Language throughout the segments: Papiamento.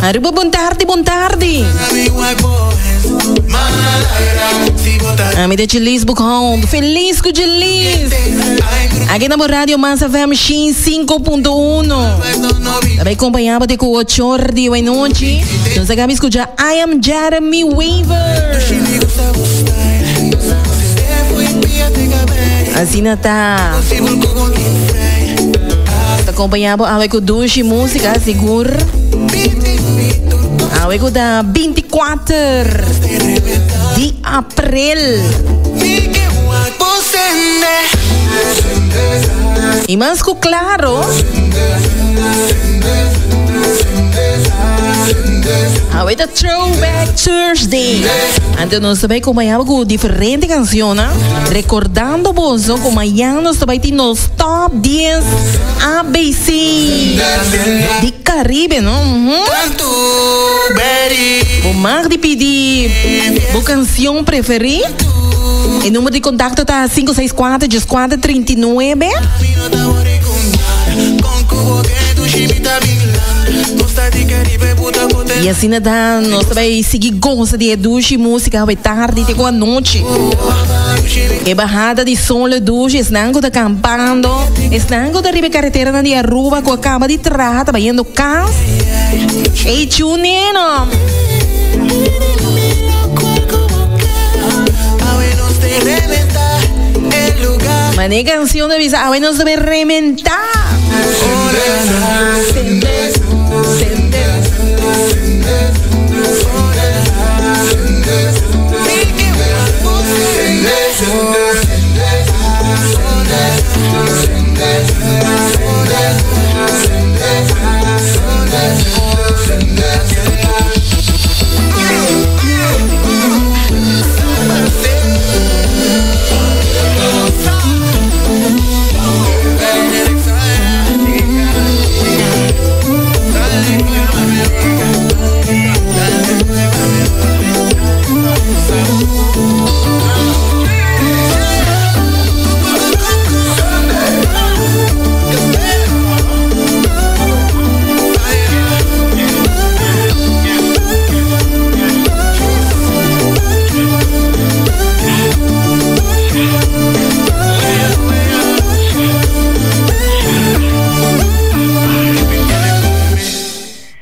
Aruba bon tardi, bon tardi. Ami de Chelis Boekhound. Feliz ku Chelis. Aqui na Radio Mas FM 5.1. Também acompanhava de com 8 horas de noite. Nós acabamos de escutar I Am Jeremy Weaver. Assim tá. Acompanhava a com duche música, seguro. Awe ku ta 24 di april. Y mas ku claro. Awe ta Throwback Thursday. Anto nos ta bay acompaña cu diferente cancionnan, recordando boso cu mañana nos ta bay tin nos Top 10 ABC di Caribe, no? Uhum. Bo mag di pidi bo cancion preferi. E numero di contacto ta 564 14 39. Y asina ta nos ta bay sigui goza di e dushi musica awe tardi te cu anochi. E bahada di sol e dushi, esnan cu ta campando, esnan cu ta riba e carreteranan di Aruba cu a caba di traha ta bayendo cas. Ey tune in! Mane e cancion ta bisa awe nos ta bay rementa.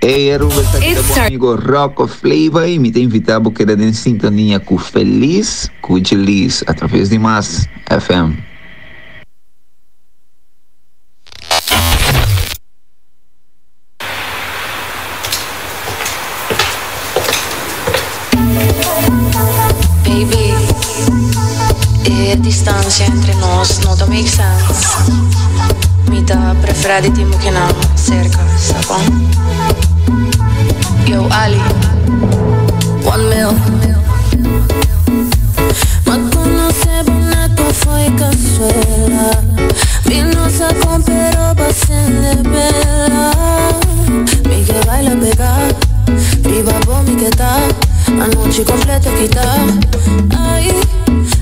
Hey Aruba, esaki ta bo amigo Rocco Flavor y mi ta invita bo keda den sintonia cu Feliz cu Jeliz a traves di Mas FM. Baby, e distancia entre nos no ta make sense. Mi ta prefera di tin bo kinan cerca, sa con? Yo, Ali. One mil. Ma conoce bonato foi cazuela. Mi no sa con pero pa sende bela. Mi ke baila pega. Riba bo mi ke ta. Anochi completo kita. Ay,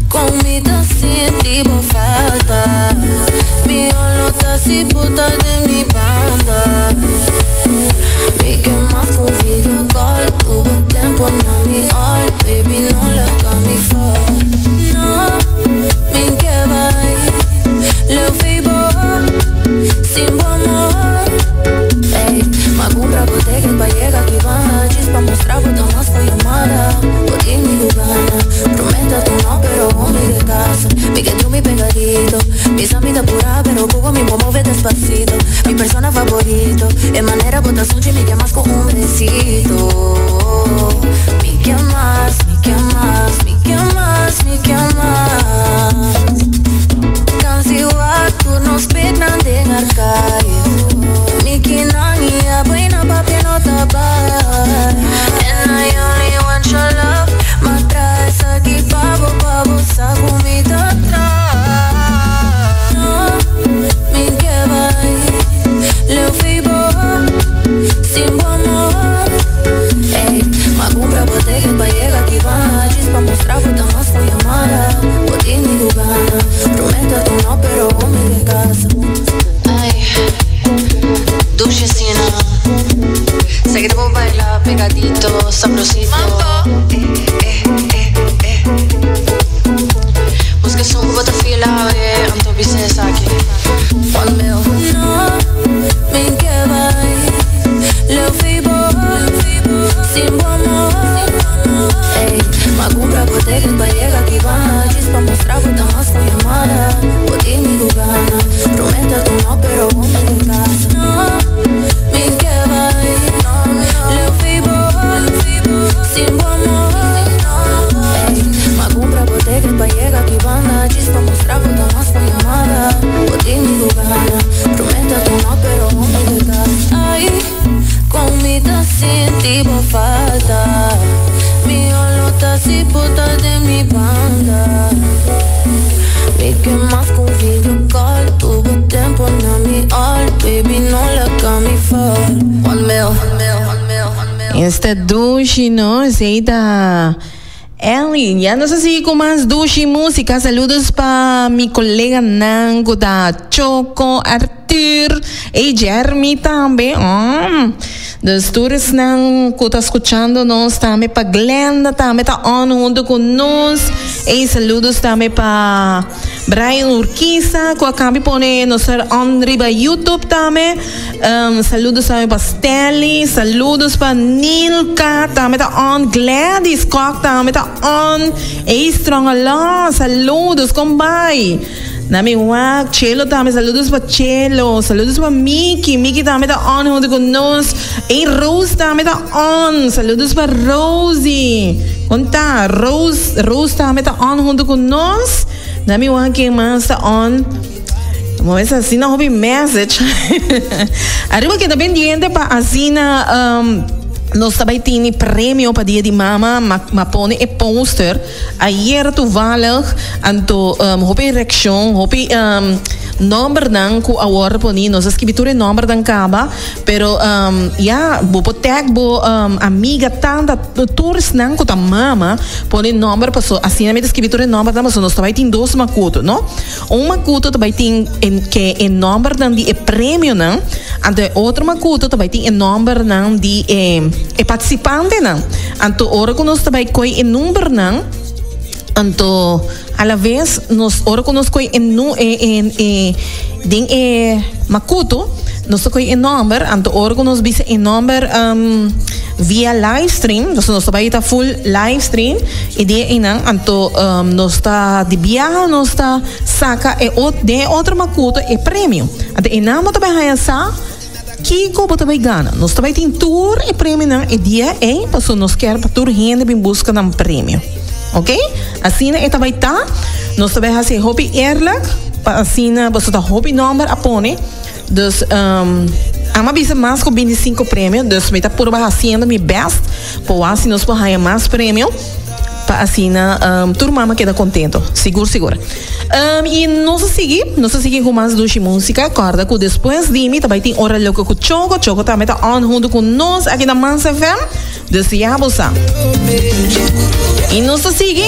con mi ta sinti bo falta. Mi olo ta si puta de mi banda. Mi ke mas un video call. Tuvo tempo na mi all. Baby, no laga mi fall. No, mi ke bai. Leu fi bo, sin bo amor. Ey, m'a cumpra botella pa yega aki banda. Djis pa mustra bo ta mas cu yamada. Bo tin mi cu gana. Prometa tu no, pero bo mi ke casa. Mi ke drumi pegadito. Mi sa mi ta pura, pero poco mi bo move despacito. Mi persona favorito. E manera bo ta sunchi mi ke mas cu un besito. Mi ke mas, mi ke mas, mi ke mas, mi ke mas. Cansi wak tur nos petnan den arcario. Mi kinan y a buena papia no ta bai. And I only want your love. Ma traha esaki pa bo, pa bo sa cu mi ta traha. No, mi ke bai. Esta dushi no, esey ta Ellie. Ya nos a sigui cu mas dushi musica. Saludos pa mi coleganan cu ta Choco, Arthur y Jeremy tambe. Mm. Dus tur esnan cu ta scuchando nos tambe pa Glenda tambe ta on hunto cu nos. Ey saludos tambe pa Brian Urquiza cu a cambi pone nos ser on riba YouTube tambe. Um, saludos tambe pa Stanley, saludos pa Nilka tambe ta on, Gladys Kok tambe ta on. Ey Strong Alon, saludos, con bai? Na mi wak, Chelo tambe, saludos pa Chelo, saludos pa Miki, Miki tambe ta on hunto cu nos. Ey Rose tambe ta on, saludos pa Rosie. Con ta? Rose, Rose tambe ta on hunto cu nos. Na mi wak ken mas ta on. Mo es asina hopi message. Arriba keda pendiente pa asina um, nos ta bai tini premio pa dia di mama, ma, ma pone e poster. Ayer toevallig anto um, hopi reaccion, hopi um, nombernan ku a worde poni. Nos a skibi tur e nombernan kaba, pero um, ya, bo por tag bo um, amiga, tanta, tur esnan ku ta mama, pone nomber paso asina mi ta skibi tur e nombernan paso nos ta bai tin dos makuto, no? Un makuto ta bai tin e ke e nombernan di e premionan, anto e otro makuto ta bai tin e nombernan di e e partisipantenan. Anto ora ku nos ta bai koi e numbernan, anto alaves nos ora ku nos koi e nu e e e den e makuto nos ta koi e nomber, anto ora ku nos bisa e nomber via livestream, nos ta bai ta full livestream. E dia einan anto nos ta di biaha nos ta saka e ot den e otro makuto e premio. Anto einan bo ta bai haña sa kiko bo ta bai gana. Nos ta bai tin tur e premionan e dia ei pasobra nos kier pa tur hende bin buska nan premio. Ok? Asina e ta bai ta. Nos ta bai hasi e hopi eerlijk pa asina pasobra ta hopi nòmber a pone. Dus amo a bisa mas ku bintisinko premio, dus mi ta purba hasiendo mi best pa wak si nos por haña mas premio pa asina tur mama keda kontento, sigur sigur. I nos a sigui, nos a sigui ku mas dushi músika, kòrda ku despues di mi ta bai tin Ora Loko ku Choco, Choco tambe ta on huntu ku nos aki na Mas FM. Dus ya bo sa. I nos ta sigui.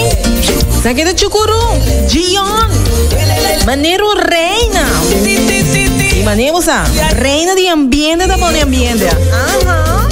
Sa keda chukuru. Gion. Manera un reina. I manera bo sa. Reina di ambiente ta pone ambiente. Aha.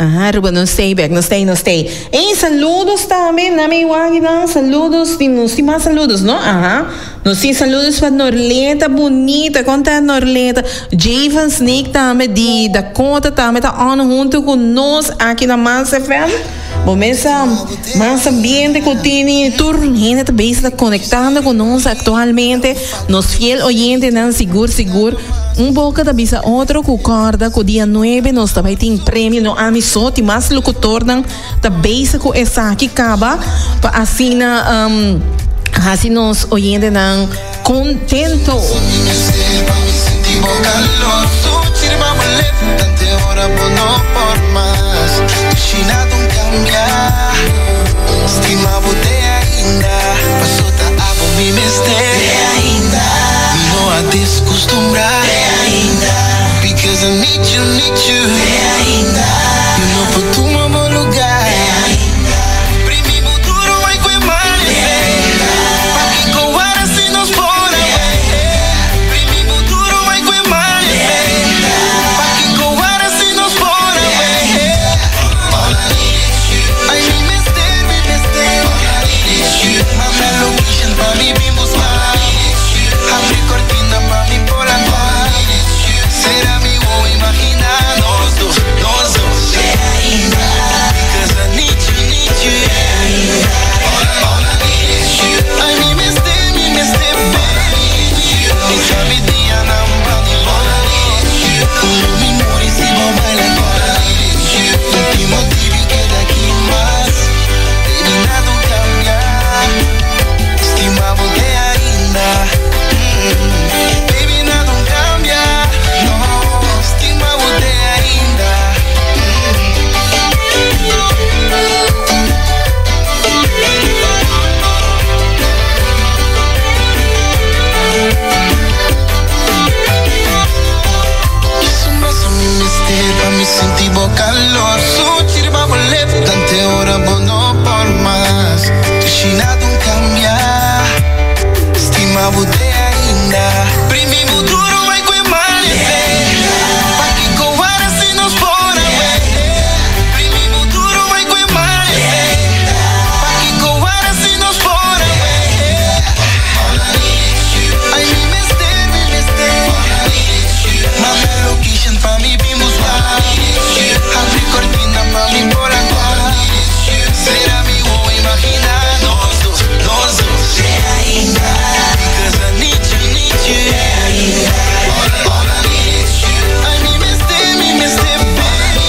Aha, Ruben, nos stay back, nos stay, nos stay. Ey, saludos tambe, na mi waginan, saludos, tin, nos tin mas saludos, no? Aha. Nos tin saludos pa Norleta bunita, kon ta Norleta? Javen Snake tambe di Dakota tambe ta on hunto ku nos aki na Mas FM. Bo mes sa mas ambiente ku tini tur hende ta bezig ta konektando ku nos aktualmente. Nos fiel oyentenan sigur sigur un boka ta bisa otro ku kòrda ku dia nuebe nos ta bai tin premio no ami so tin mas lokutornan Ta bezig ku esaki kaba pa asina hasi nos oyentenan kontento. sinti bo calor Suchi riba bo lip Tante ora bo no por mas Dushi nada un cambia Stima bo te ainda Primi bo duro bai cu e malece Pakico wara si nos por awe Primi bo duro bai cu e malece Pakico wara si nos por awe Ay mi mester, mi mester Manda location pa mi bin busca Habri cortina pa mi por anda Cera mi wowo imagina nos dos, nos dos Because I need you, need you Ay mi mester, mi mester, baby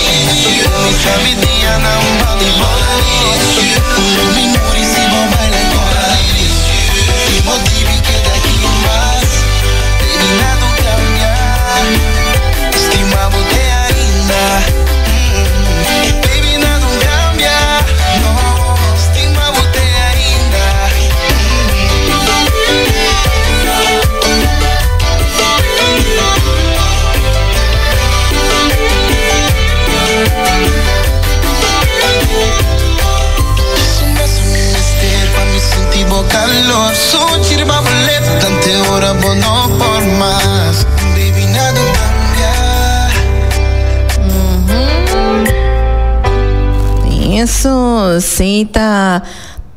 Mi sabi dia nan pa mi bo Uro mi muri si bo baila Mi motivi keda aki mas Baby nada cambia Stima bo te ainda Baby nada cambia No Stima bo te ainda. Un beso mi mester pa mi sinti bo calor Suchi riba bo lip Tante ora bo no por mas Baby nada cambia. Eso, si ta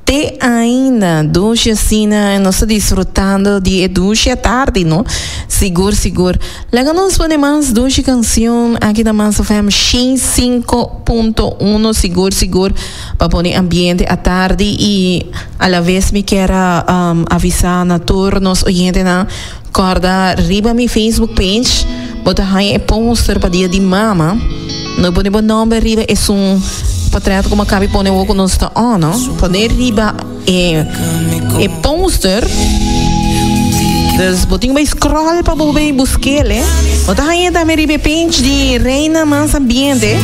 te ainda dushi asina, nos ta disfrutando di e dushi atardi, no? Sigur, sigur. Laga nos pone mas dushi cancion aki na Mas FM 105.1, sigur, sigur, pa pone ambiente atardi y a la vez mi kier a avisa na tur nos oyentenan Corda riba mi Facebook page bo ta haña e poster pa dia di mama. No pone bo nomber riba esun portret como acabi pone wou cu nos ta on, no. Pone riba e e poster. Dus bo tin cu bay scroll pa bo bay busquele. Bo ta haña tambe riba e page di Reina Mas Ambiente.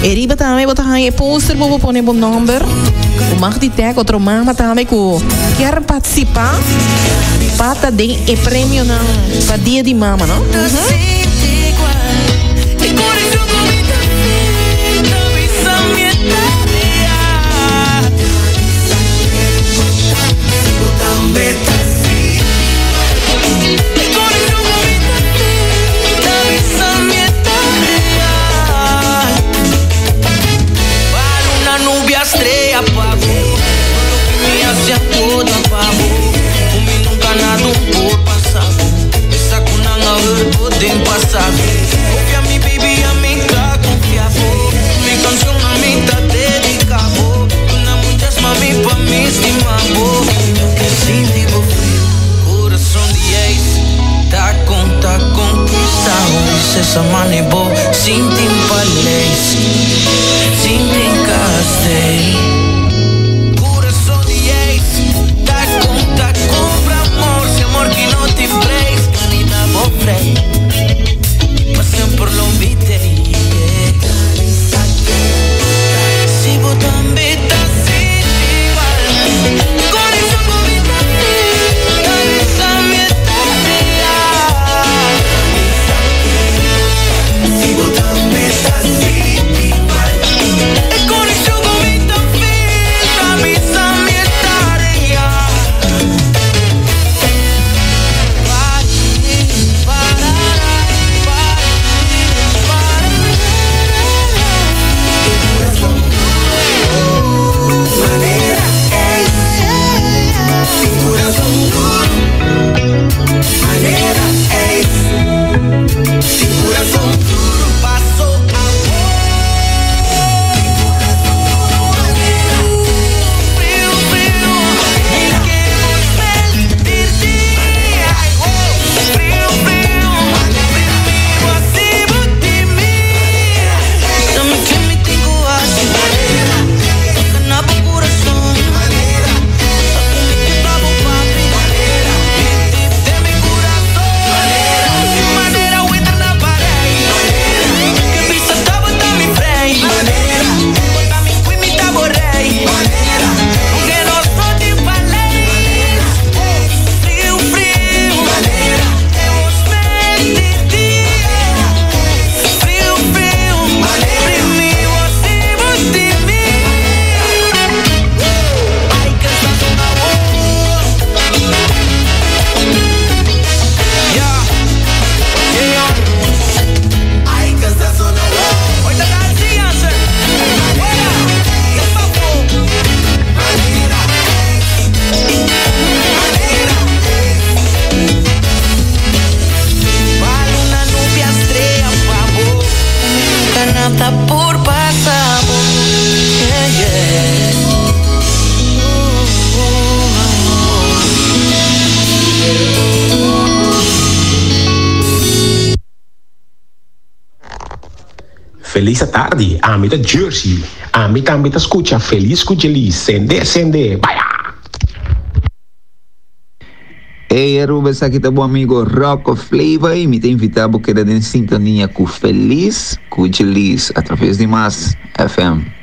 E riba tambe bo ta haña e poster bo bo pone bo nomber. Bo mag di tag otro mama tambe cu kier participa. Pa ta den e premionan pa Dia di Mama, no? Nada por pasa bo Yeah, yeah Felis atardi, ami ta Jersey, ami tambe ta scucha Felis cu Jelis, sende sende, baya! Hey Aruba esaki ta bo amigo Rocco Flavor y mi ta invita bo keda den sintonia cu Feliz cu Jelis a traves di Mas FM.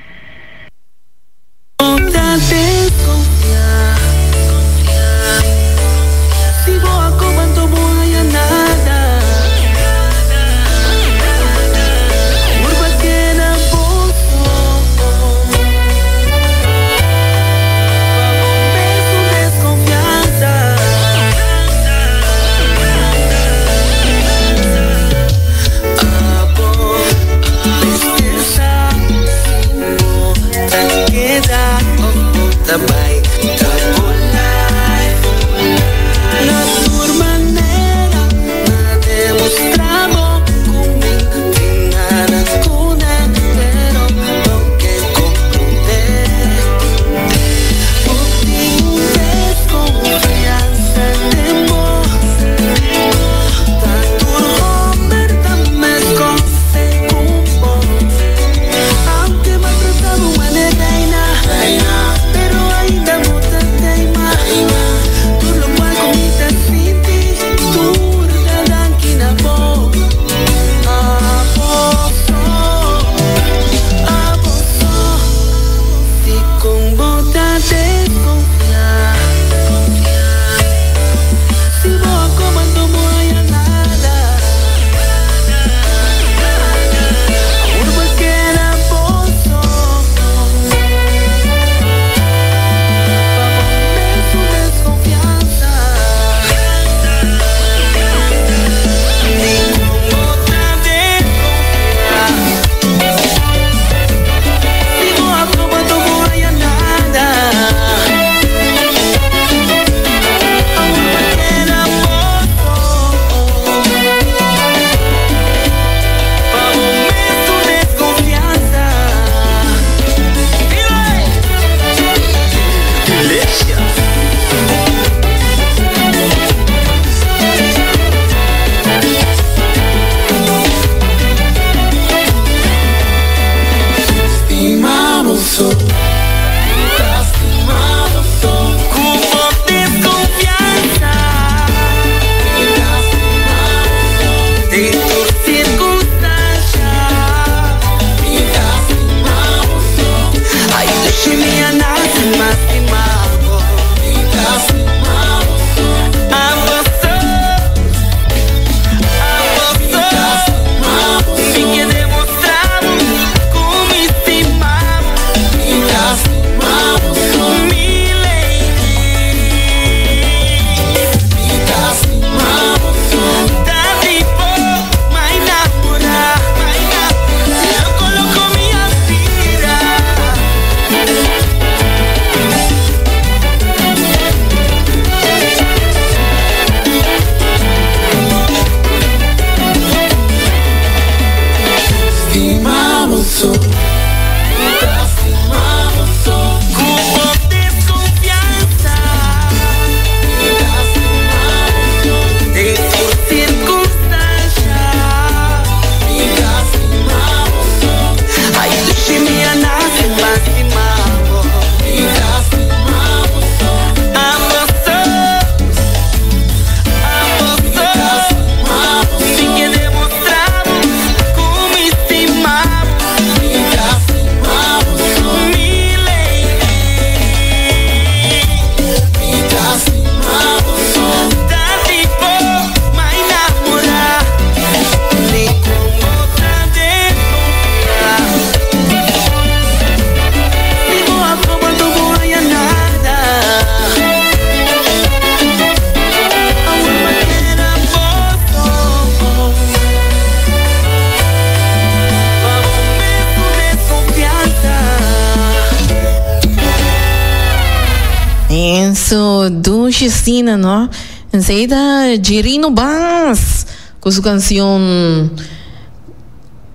Enso dushi asina no. Esey ta Jirino Baas cu su cancion.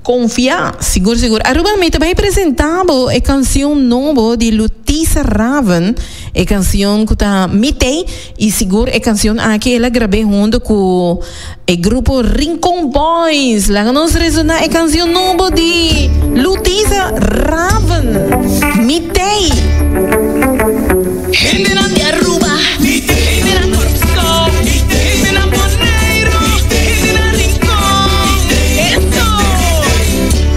Confia, sigur sigur. Aruba mi ta bay presenta bo e cancion nobo di Lutisa Raven, e cancion cu ta Mi Tey y sigur e cancion aki el a grabe hunto cu e grupo Rincon Boys. Laga nos resona e cancion nobo di Lutisa Raven, Mi Tey. Hendenan di Aruba, hendenan Kòrsou, hendenan Boneiru, hendenan Rincon, eso!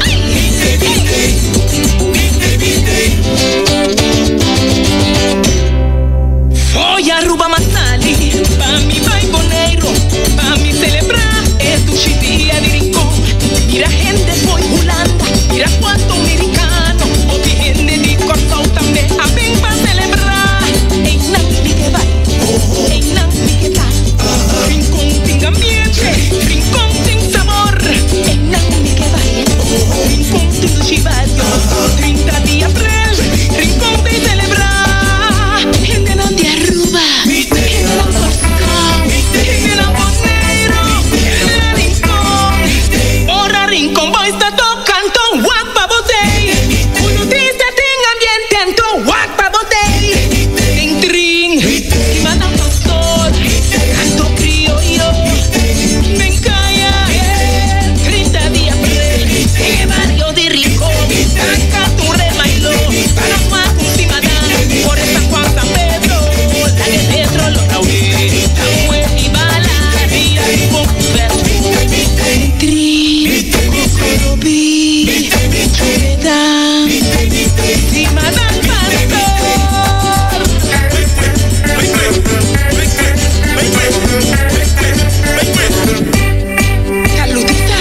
Ai! Fo'i Aruba m'a sali, pa mi bai Boneiru, pa mi selebrá e dushi dia di Rincon. Mira hende fo'i Hulanda, mira kuantu merikano, hopi hende di Kòrsou tambe a bin pa selebrá. Einan mi ke bai, einan mi ke ta. Rincon tin ambiente, Rincon tin sabor. Einan mi ke bai, Rincon tin dushi bario. 30 di aprel, Rincon ta selebrá. Hendenan di Aruba, hendenan Kòrsou, hendenan Boneiru, hendenan Rincon. Ora Rincon Boys ta toka, anto wak pa bo tei. Unu triste tin ambiente, anto wak pa bo tei. Den trin, di manda pastor, canto crioyo, den caya, 30 di april, den e bario di Rincon, ta canta un remailo, pa nos wak un simadan, por e San Juan, San Pedro, laga e metro lo ta we, ta mue i bala, dia Rincon cu verso. Den trin, Cocorobi, Chubeta, Simadan Pastor. Caludita.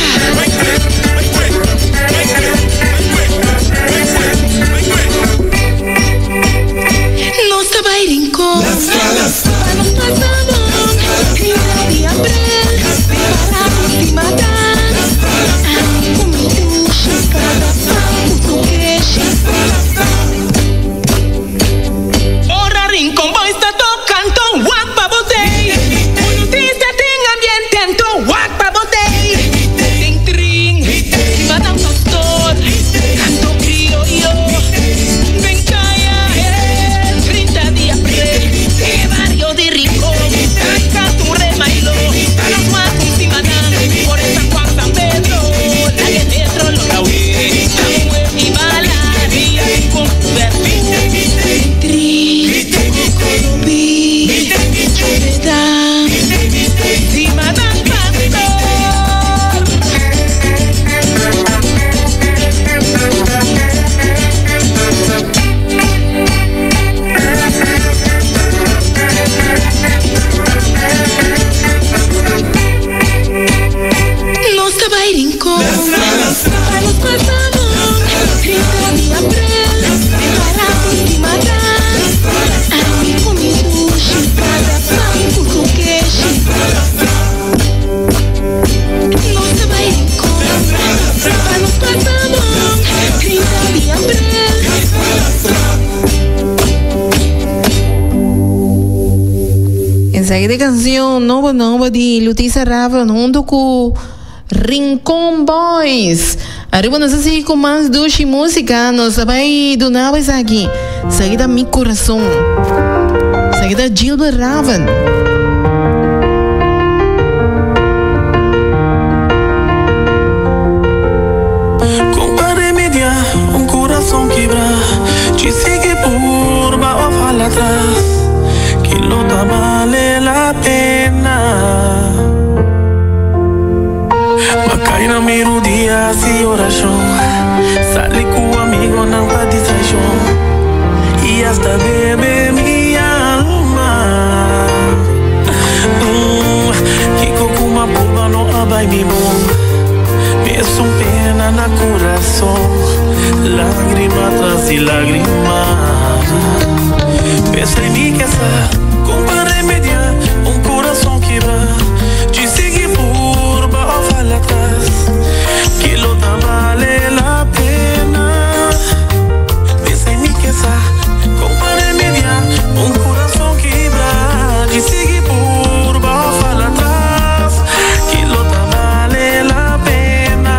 Nos ta bai Rincon pa nos pasa bon. 30 di aprel, prepara bo simadan. Ami ku mi dushi, kada pan ku su keshi. Ora Rincon Boys ta toca anto wak pa bo tei. Unu triste tin ambiente anto wak pa bo tei. Den trin, simadan pastor, canto crioyo. Den caya, 30 di april, den e bario di Rincon, ta canta un remailo, pa nos wak un simadan, por e San Juan, San Pedro, laga e metro lo ta we, ta muhe i bala, dia Rincon cu verso. Den trin, Cocorobi, Chubeta, Simadan Pastor. Nos ta bai Rincon pa nos pasa bon. 30 di april, prepara bo simadan. Ami ku mi dushi, kada pan ku su keshi. Nos ta bai Rincon pa nos pasa bon. 30 di april. Esaki ta e cancion nobo nobo di Lutisa Raven hunto cu Rincon Boys. Ariba nos a sigui cu mas dushi musica, nos a bay duna bo esaki. Esaki ta mi corazon. Esaki ta Gilbert Raven. Con pa remedia un corazon kibra Ci sigui purba of hala atras Ki lo ta bale la pena Ma cay na mi rudia haci oracion Sali cu amigonan pa distraccion Y hasta bebe mi alma Mm, Kiko ku m'a purba no a bai mi bon Mesun pena na kurason Lágrima tras di lágrima P'esei mi ke sa kon pa remediá un kurason kibrá Djis sigui purba òf hala atras Ki lo ta bale la pena P'esei mi ke sa kon pa remediá un kurason kibrá Djis sigui purba òf hala atras Ki lo ta bale la pena.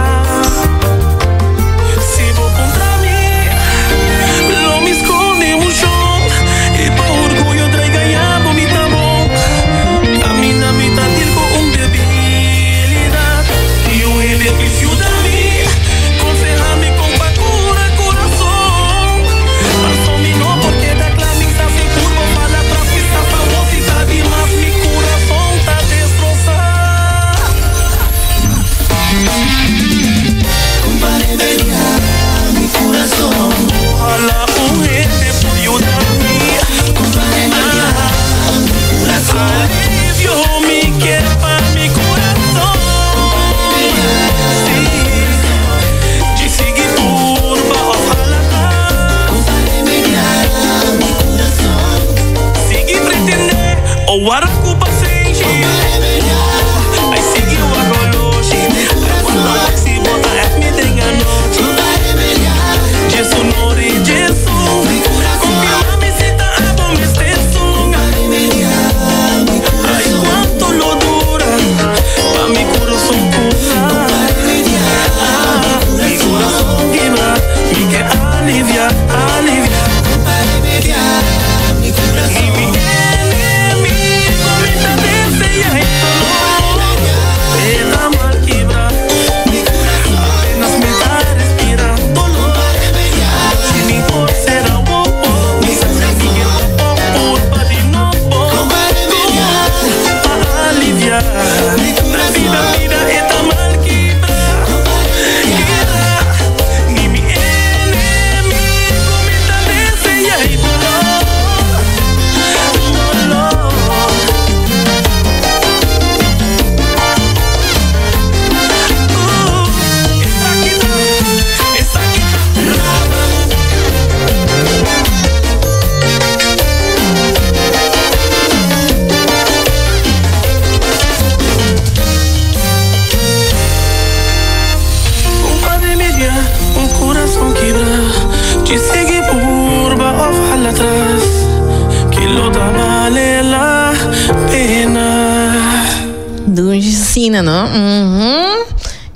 Dushi asina, no? Mhm.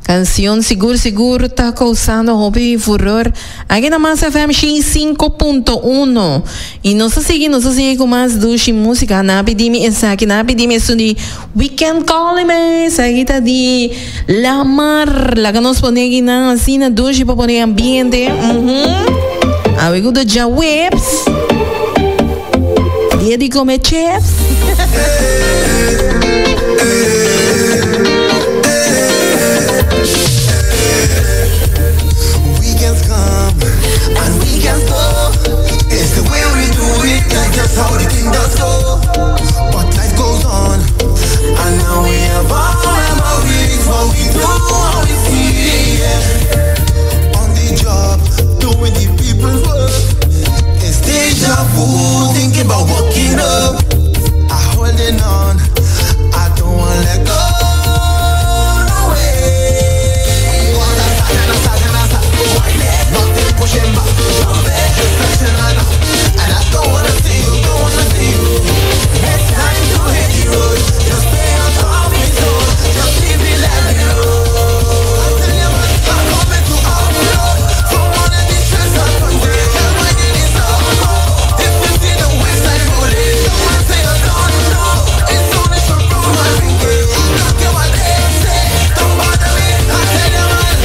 Canción sigur sigur ta causando hopi furor aki na Mas FM 105.1. Y nos ta sigui, nos ta sigui cu mas dushi musica. Nan a pidi mi esaki, nan a pidi mi esun di Weekend Calling Me. Esaki ta di Lamar. Laga nos pone aki nan asina dushi pa pone ambiente. Mhm. Awe cu ta djaweps. Dia di come chips. Weekends come and weekends go. It's the way we do it, that's just how the thing does go. But life goes on, and now we have our memories. What we do, how we see, yeah. On the job, doing the people's work. It's deja vu, thinking about waking up. I holding on, I don't wanna let go. No way. Nothing pushing back. Just searching and and I don't wanna see you, don't wanna see you. It's time to hit the road. Just stay on top of zone. Just leave me, let me roll. I tell you, man, I'm coming to offload from all of these stress I contain. Can't wait in this If you see the waistline rolling, don't say I don't know. It's only so from my finger. I don't care what they say. Don't bother me. I tell you, man.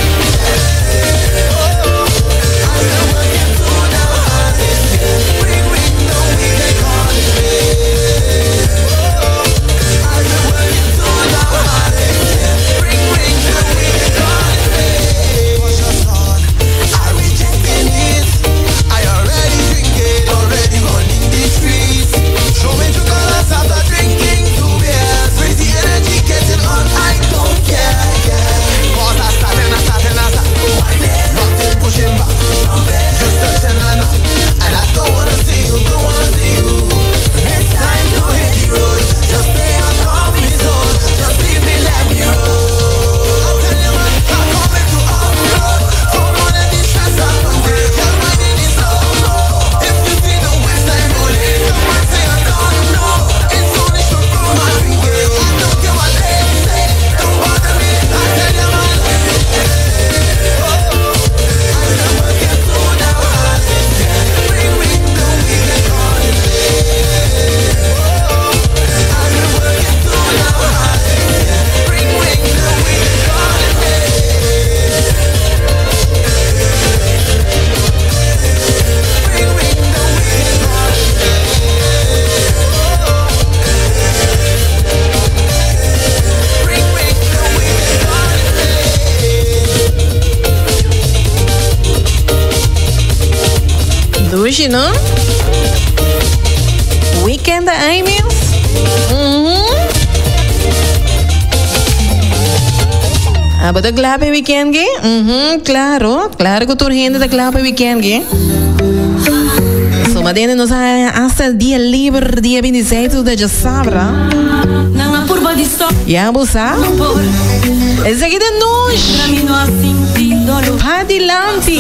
I've been working too damn hard this year. Ring, ring, the weekend calling me. I've been working too damn hard this year. Ring, ring, the weekend calling me. Cautious on, I rejecting it. I already drink it, already running the streets. Show me true colors after drinking two beers. Crazy energy getting on, I don't care, yeah. Cause I start and I start and I start. Nothing pushing back. Just searching and and I don't wanna see you, don't wanna see you. It's time to hit the road. Just stay on top of zone. Just leave me, let me roll. I tell you, man, I'm coming to offload from all of these stress I contain. Can't wait in this If you see the waistline rolling, don't say I don't know. It's only short from my finger. I don't care what they say. Don't bother me. I tell you, man. I've been working too damn hard this year. Ring, ring, the weekend calling me. I've been working too damn hard this year. Ring, ring, the weekend calling me. Ring, ring, the weekend calling me. Ring, ring, the weekend calling me. Dushi, no? Weekend Aimils? Mhm. Ah, bo ta kla pa e weekend ke? Mhm, claro. Claro ku tur hende ta kla pa e weekend ke. So, madene nos a hasta dia liber, dia 26 tu da djasabra. Ya bo sa? Esaki ta nos. Padilanti.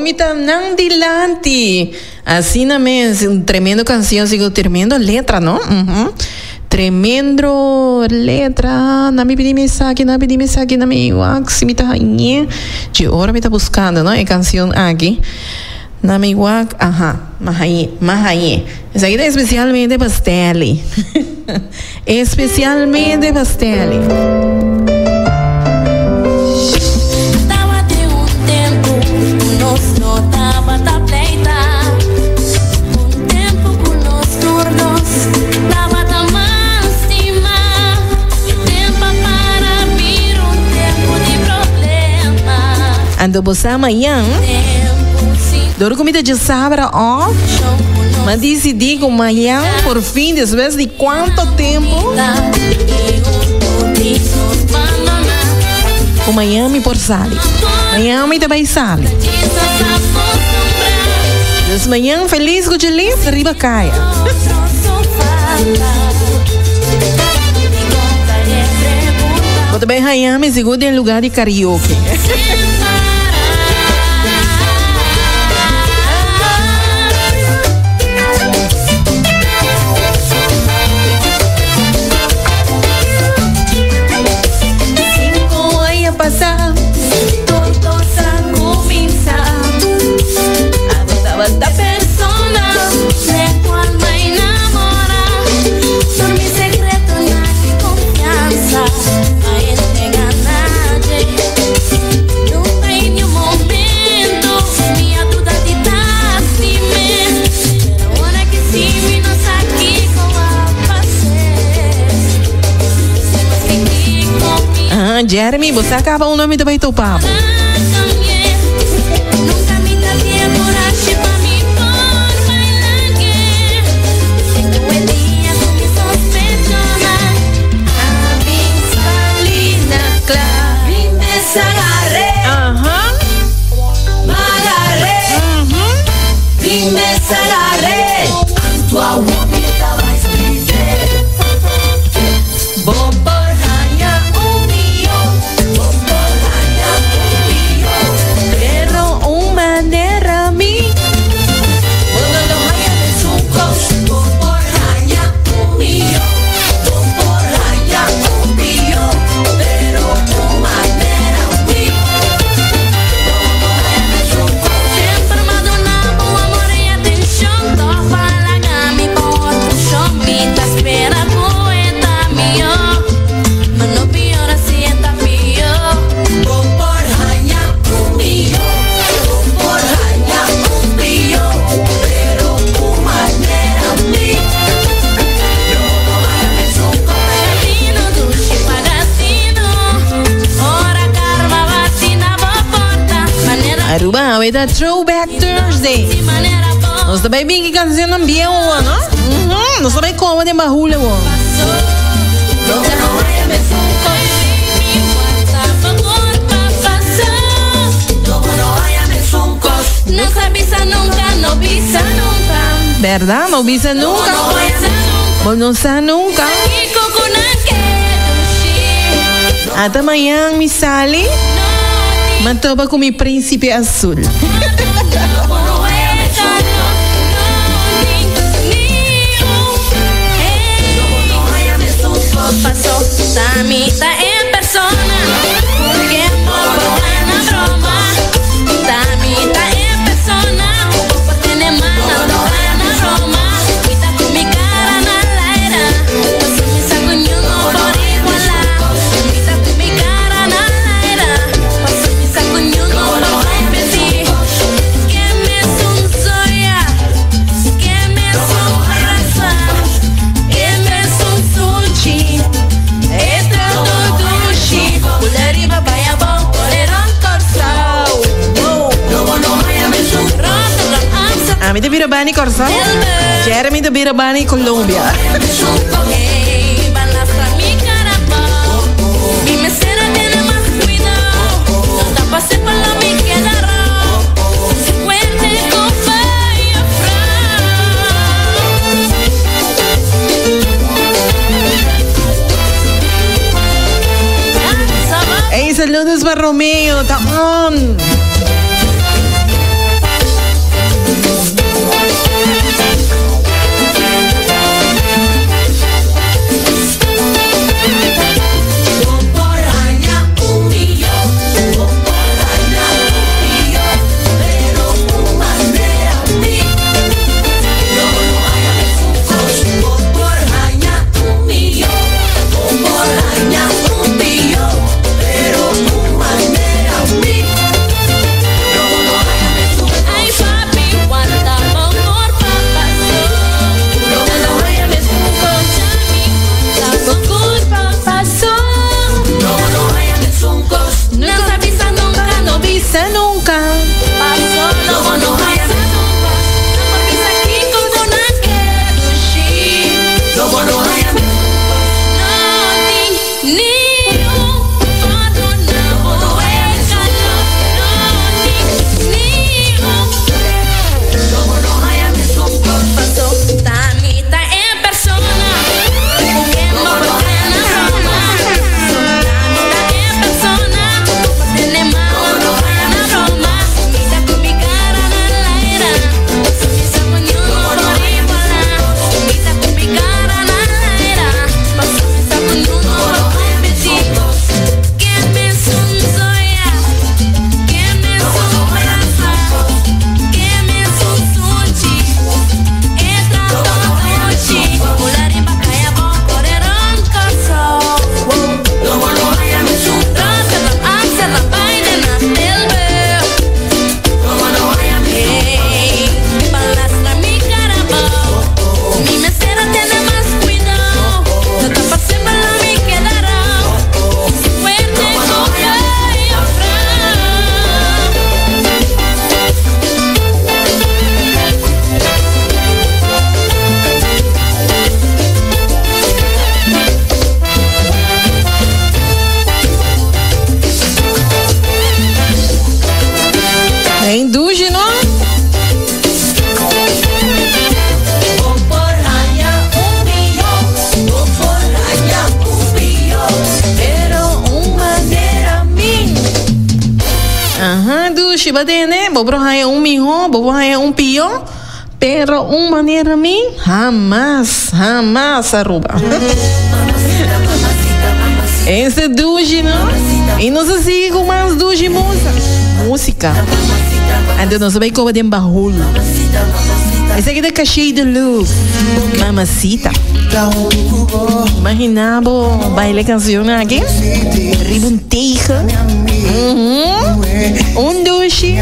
mi ta nan dilanti. Asina mes, un tremendo canción, sigo tremendo letra, no? Uhum. Tremendo letra. Na mi pidi mi esaki, na pidi mi esaki, na mi wak si mi ta hañ'é. Dje ora mi ta buscando, no, e cancion aki. Na mi wak, aha, m'a hañ'é, m'a hañ'é. Esaki ta especialmente pa Stanley. Especialmente pa Stanley. Tabatin un tempu ku nos no tabata pleita, un tempu ku nos tur dos tabata mas stima. E tempu a para bira un tempu di problema. Anto bo sa mañan, dor ku mi ta djasabra òf, m'a disidí ku mañan por fin despues di cuanto tempo cu Miami por sali. Miami ta bay sali. Dus mañan feliz cu Jeliz riba caya. Bo ta bay Miami sigur den lugar di karaoke. Cinco aña pasa, Tur cos a cuminsa. Abo tabata persona de cual m'a enamora. Tur mi secretonan di confiansa m'a entrega na dje. Nunca en niun momento mi a duda di ta stim'é. Pero ora que si mi no sa kiko a pas'é. Si mas que kiko mi Ah, Jeremy, bo sa caba un mi ta bay topa bo. a cambi'é. Nunca mi ta tin corashi pa mi por baila ke. Tengo e dia cu mi sospechonan a bin sali na cla. Mi mes agarré. Aha. M'agarré. Mi mes agarré. Anto awor mi ta bai scribé. Bo por haña un millón. Bo por haña un millón. Pero un manera mi. Bo no lo haña mesun cos. Bo por haña un millón. Bo por haña un millón. Pero un manera mi. Bo no haña mesun cos. Semper m'a duna bo amor y atencion. Toch b'a laga mi pa otro shon. Mi ta spera cu e ta mihó. Ma no pior así e ta pió. Bo por haña un millón. Bo por haña un millón. Pero un manera mi. Lo no haña mesun cos. Pagatino, dushi pagatino. Ora karma bati na bo porta. Manera Aruba, awe ta Throwback Thursday. si manera bo Nos ta bay bin ki cancionnan bieu, no? Mhm, nos ta bay koba den bahula, bo. Lo no haña mesun cos. Mi warda bo por pa pasa. Lo no haña mesun cos. No sa bisa nunca, no bisa nunca. Verdad? No bisa nunca. No bisa nunca. Bo no sa nunca. Kiko ku nan ke dushi. Ata mañan mi sali, m'a topa cu mi príncipe azul. Ta en persona, porque por na broma. Ta mi ta en persona, por tener mana, na broma. Mi ta cu mi cara na laira, paso mi sa cu niun no por iguala. Mi ta cu mi cara na laira, paso mi sa cu niun no por competi. Que mesun zoya, que mesun rasa, que mesun sushi. Esta dushi, pulari papaya bon, poleron corsao. Rotterdam, Ami ta bira bani Corsou. Jeremy ta bira bani Colombia. Hey, balastra mi carapao. Mi mesera tiene más cuidado. No ta pase pa la mi quedará. Fuerte con fire Hey, saludos pa Romeo, ta on. dushi ba tene, bo por haya un miho, bo por haya un pio, pero un manera mi, hamas, hamas Aruba. Ese dushi, no? Y nos a sigui cu mas dushi musa. Musica. Anto nos a bay coba den bahul. Esaki ta Caché de Luz. Mamacita. Imagina bo baila e cancion aki. Riba un tegen. Un dushi.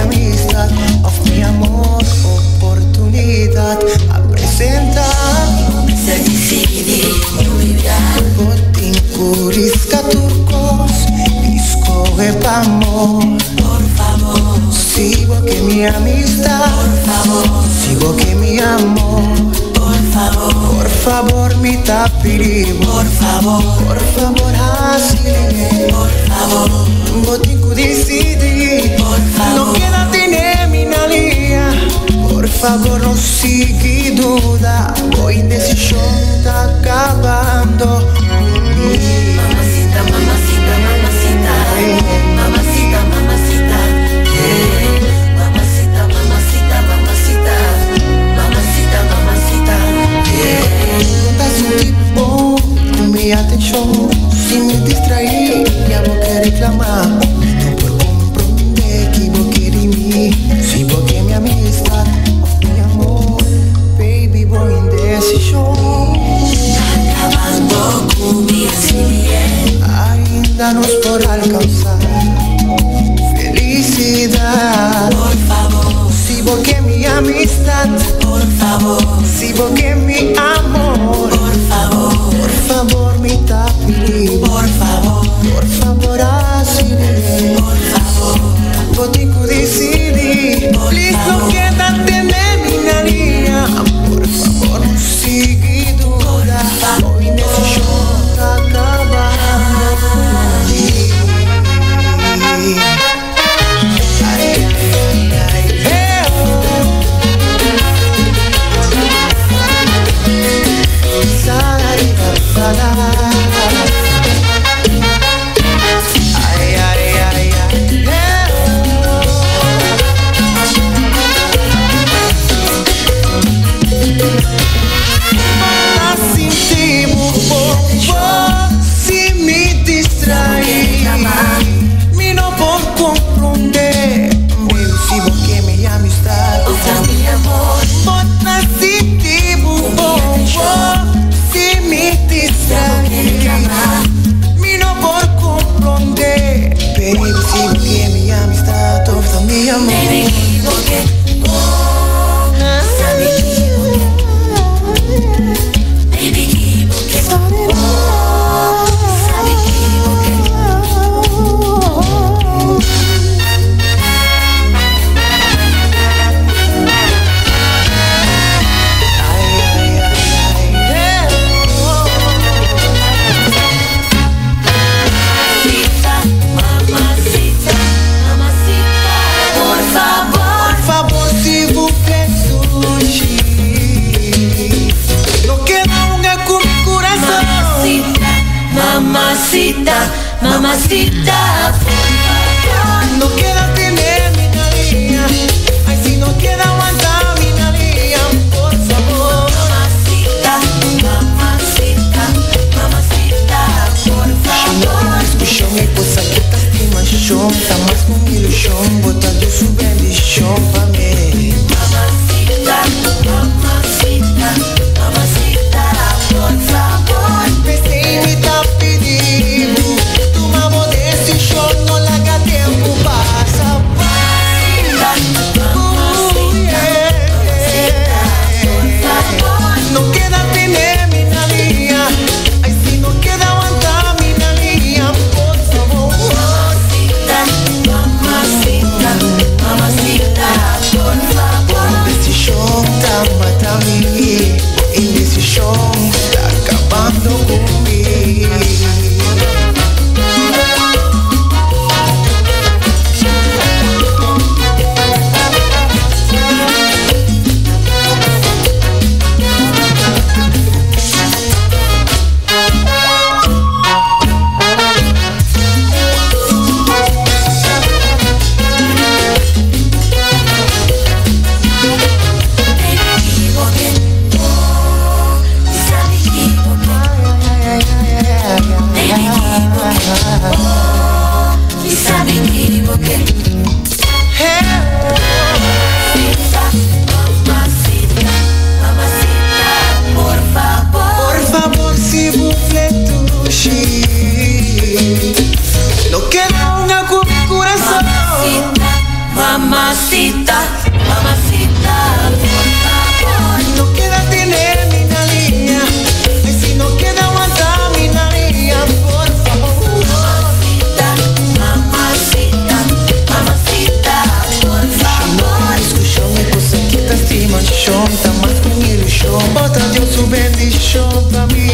su bendishon pa mi.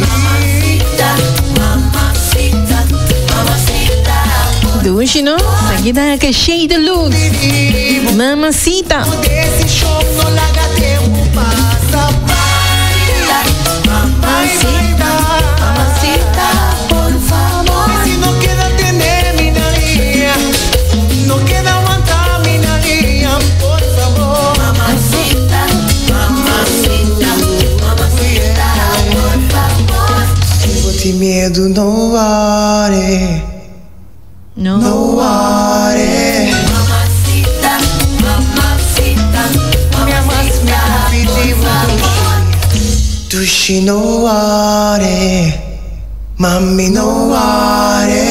Mamacita, mamacita, mamacita. Dushi no? Esaki ta Caché Deluxe. Mamacita. Desishon no laga tempu pasa bai. Mamacita, mamacita, por favor. Si no keda tene mi na guia, no keda wanta mi na guia, por fabor. Mamacita, mamacita, mamacita, por favor. Si bo tin miedu, no worry. No. No worry. Mamacita, mamacita, mamacita, por favor. Dushi no worry. Mami no worry.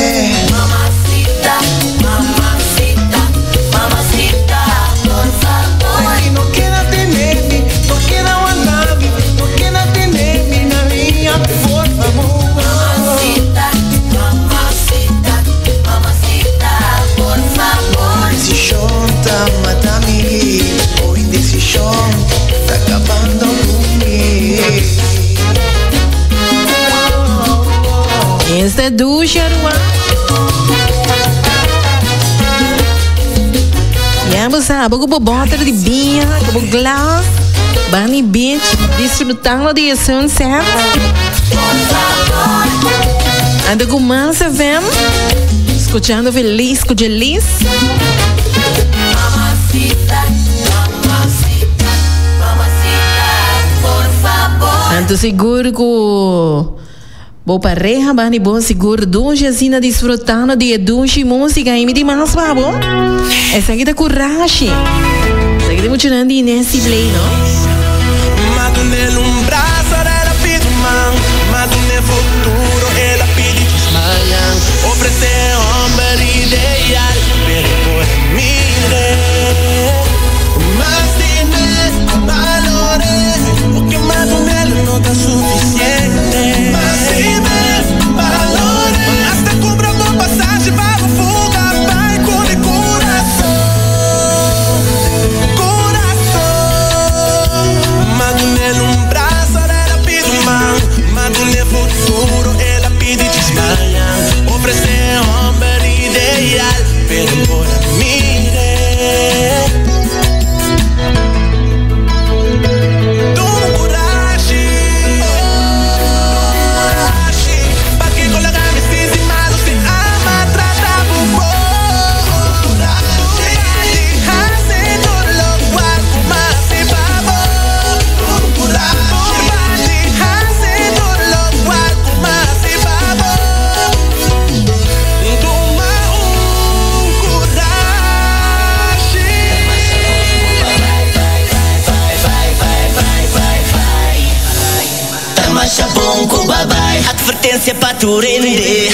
Mamacita, mamacita, mamacita, por favor. Si no keda tene mi, no keda wanta mi, no keda tene mi na guia, por fabor. Mamacita, mamacita, mamacita, por favor. Indesishon ta mata mi, o indesishon ta kabando ku mi. Esta dushi Aruba. Ya bo sa, bo ku bo bòter di biña, ku bo glas, bani beach, disfrutando di e sunset. Anda ku Mas FM, skuchando Feliz ku Jelis. Mamacita, mamacita, mamacita, por favor. Anto sigur ku bo pareha bani bo sigur dushi asina disfrutando di e dushi músika i mi di mas pa bo. Esaki ta Kurashi. Esaki ta muchanan di Nancy Play, no? M'a dun'é un brasa, el a pidi man. M'a dun'é futuro, el a pidi mañan. Ofresé hòmber ideal, pero por mir'é. Mas di mes balor'é, loke m'a dun'é no ta sufisiente. Mas di mes balor'é, hasta kumpra bo pasashi pa bo fuga bai ku mi kurason. Kurason. M'a dun'é un brasa, el a pidi man. M'a dun'é futuro, el a pidi mañan. Ofresé hòmber ideal, pero por mir'é. Tuma kurashi, kurashi. Pakiko laga mi sinti malu si ama trata bo bon? Kurashi, hasi tur lokual ku m'a hasi pa bo. Kurashi, hasi tur lokual ku m'a hasi pa bo. Tuma un kurashi. Ta masha bon ku babai. Advertensia pa tur hende.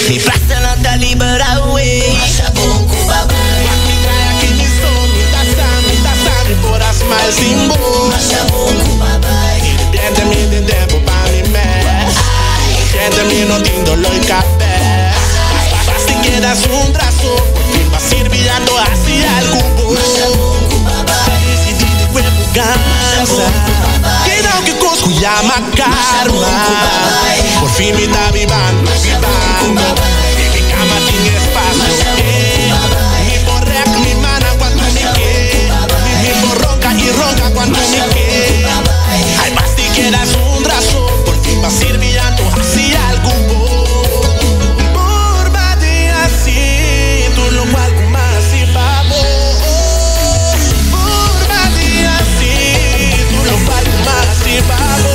Mi plasa no ta liberá we. Masha bon ku babai. Wak mi draai aki mi so mi ta sa mi ta sa mi por a smile sin bo. Masha bon ku babai. Diripiente mi tin tempu pa mi mes. Diripiente mi no tin dolor di kabes. Basta keda zundra so por fin pa sirbi anto hasi algu bon. Masha bon ku babai. Disidí di kuerpo kansa. Keda oke kos ku yama karma. Por fin mi ta bibando, bibando. Den mi kama tin espasio, eh. Mi por rèk mi mannan kuantu mi ke. Mi por ronka i ronka kuantu mi ke. Ai basta i keda zundra so por fin pa sirbi anto hasi algu bon. Purba di hasi tur lokual ku m'a hasi pa bo. Purba di hasi tur lokual ku m'a hasi pa bo.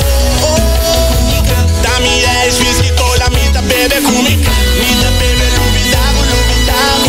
Ta mi ex whisky cola mi ta bebe ku mi. Mi ta bebe lubida bo lubida bo.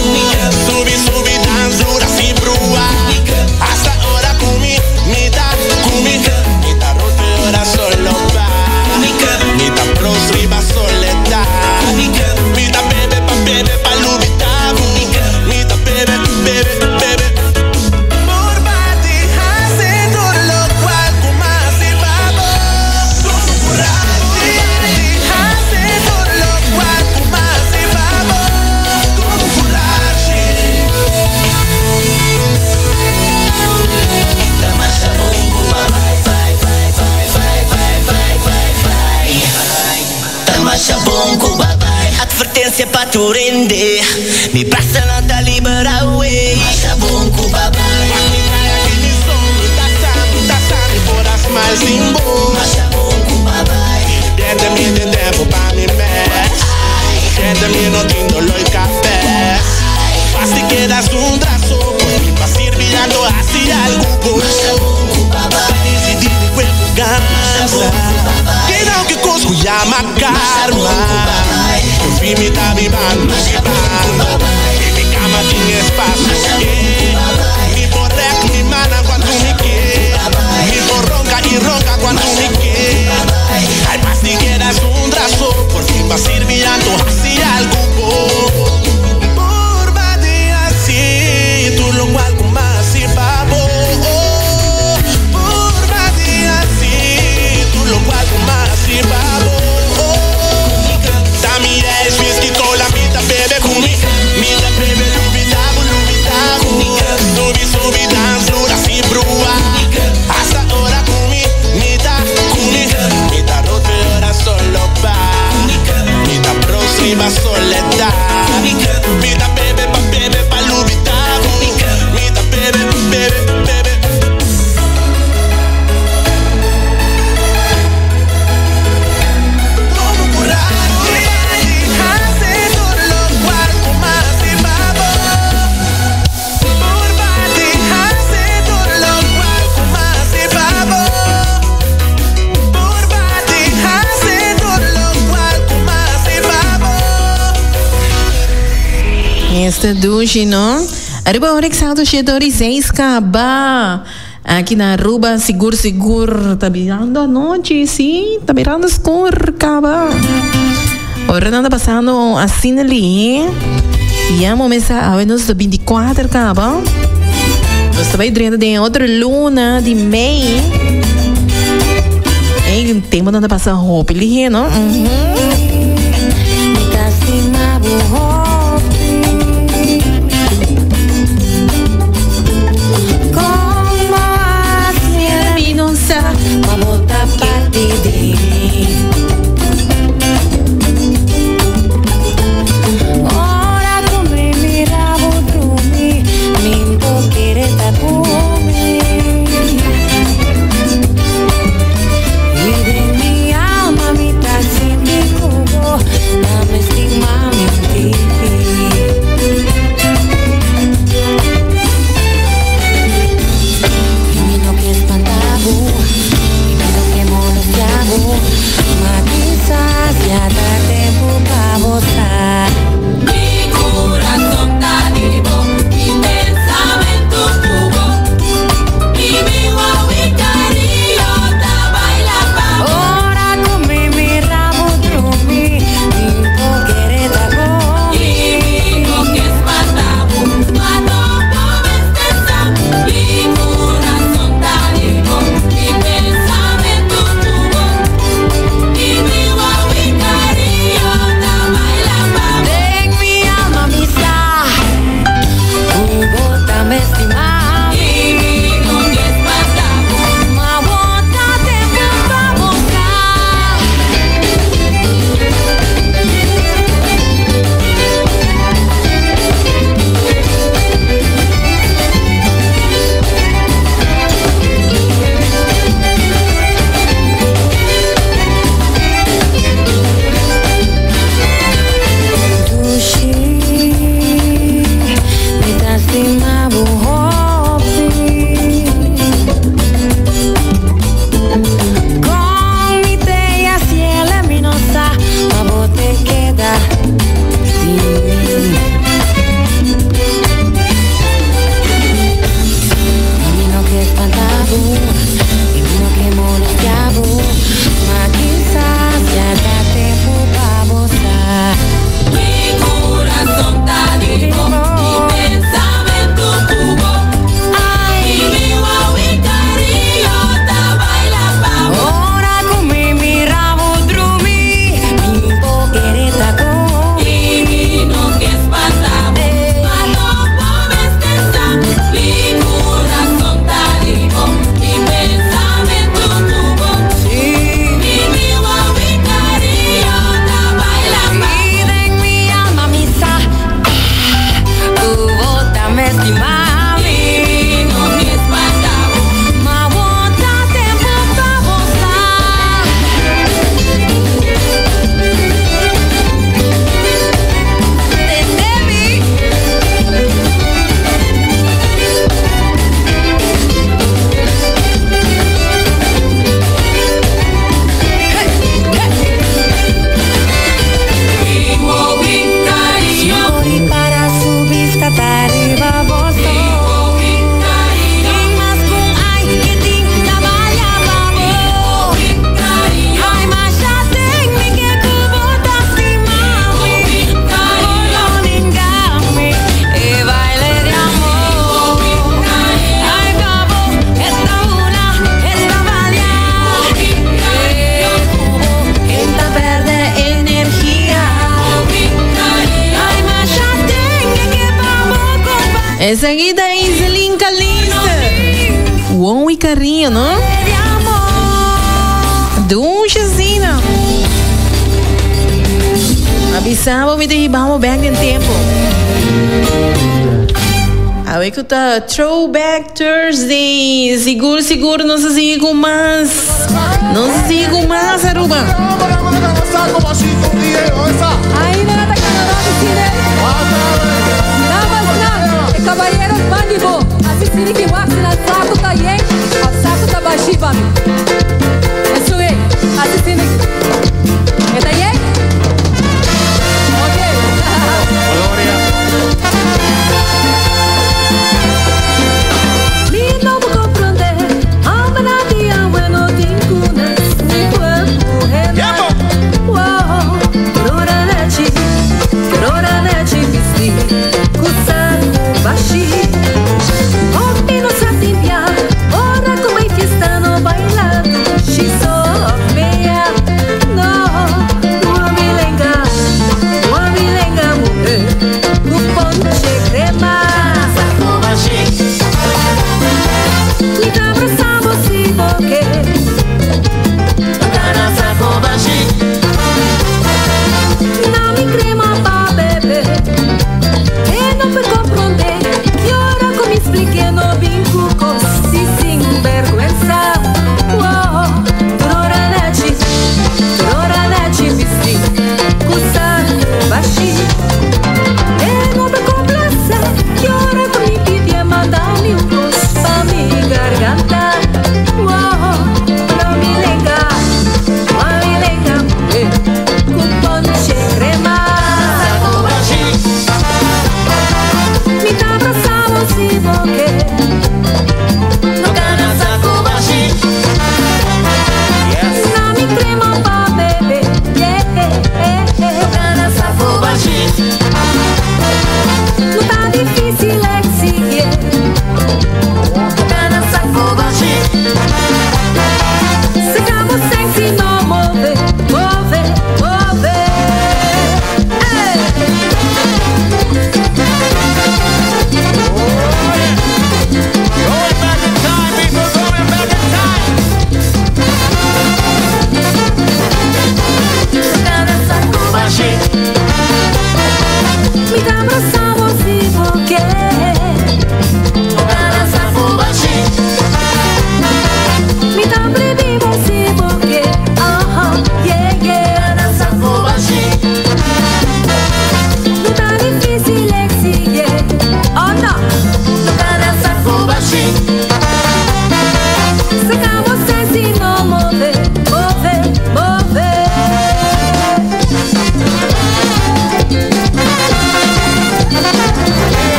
pasenshi pa tur hende. Mi brasanan ta liberá wey. Masha bon ku bo a bai. Masha bon ku bo a bai. Masha bon ku bo a bai. Masha bon ku bo a bai. Masha bon ku bo a bai. Masha bon ku bo a bai. Masha bon ku bo a bai. Masha bon ku bo a bai. Masha bon ku bo a bai. Esta dushi, no? Ariba ora exacto siete ora y seis caba. Aki na Aruba sigur sigur ta birando anochi, sí, ta birando skur caba. Ora nan ta pasando asina li. Ya momesa awe nos ta 24 caba. Nos ta bai drenta den otro luna di mei. Ey, tempo nan ta pasa hopi lihe, no? Mi ta stima bo hopi. Como hacia Mi no sa. Ma bo ta parti di mi. Ora cu mi mira bo drumi, mi por kere ta cu mi. Y den mi alma mi ta sinti cu bo. Esaki ta Iselin Calista. Wou y cariño, no? Dulce asina. Avisabo mi te hibamo back den tempo. Awe ku ta Throwback Thursday. Sigur, sigur nos a sigui ku mas. Nos a sigui ku mas, Aruba. Ahí no ta canadá cine. Damas nan, e caballeros bandibo. Así sini que wax na saco ta yen, a saco ta bashi pa mi. Eso es, así sini. Está yen? Ok. Mi no puedo comprender, ame na dia bueno tinkunas, mi cuerpo Wow, rora nechi, rora nechi bisti, kusaku bashi. Hopi no sa timbia, ora como em fiesta no bailando, she so bea. No, uma milenga, uma milenga mujer, ku ponche crema. Mi ta abraçamos si boque. Na mi crema pa bebe. E no puedo comprender que ora como expliqué no vinco si sin vergüenza. Wow, rora nechi, rora nechi bisti, kusaku bashi. E no me complace que ora con mi pide mandar-me um cos pa mi garganta. Wow, no mi lenga, no mi lenga, con ponche crema. Mi ta abraçamos si boque. No gana saco bashi. Na mi crema pa bebe. Yeah, No gana saco bashi. No tá difícil exigir. No gana saco bashi. Se cabo sexy no move, move, move. Hey! Going back in time, people, going back in time.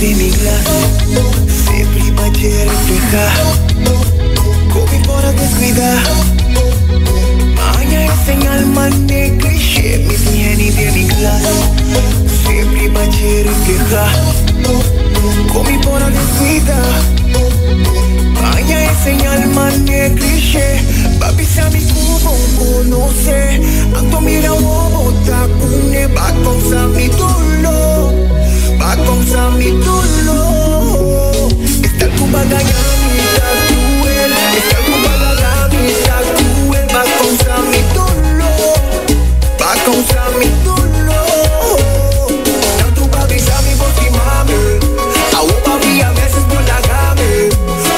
de mi glas Sempre pa te reflejar Come fora descuidar Maña é señal mané clichê Mi tiene de mi glas Sempre pa te reflejar Come fora descuidar Maña é señal mané clichê Papi sabe como conoce Anto mira o bota cune Va causa mi dolor Va causa mi dolor Está cuba mi cruel Está cuba mi cruel Va causa mi dolor Va causa mi dolor Tanto papi sabe por ti mami A papi a veces por la game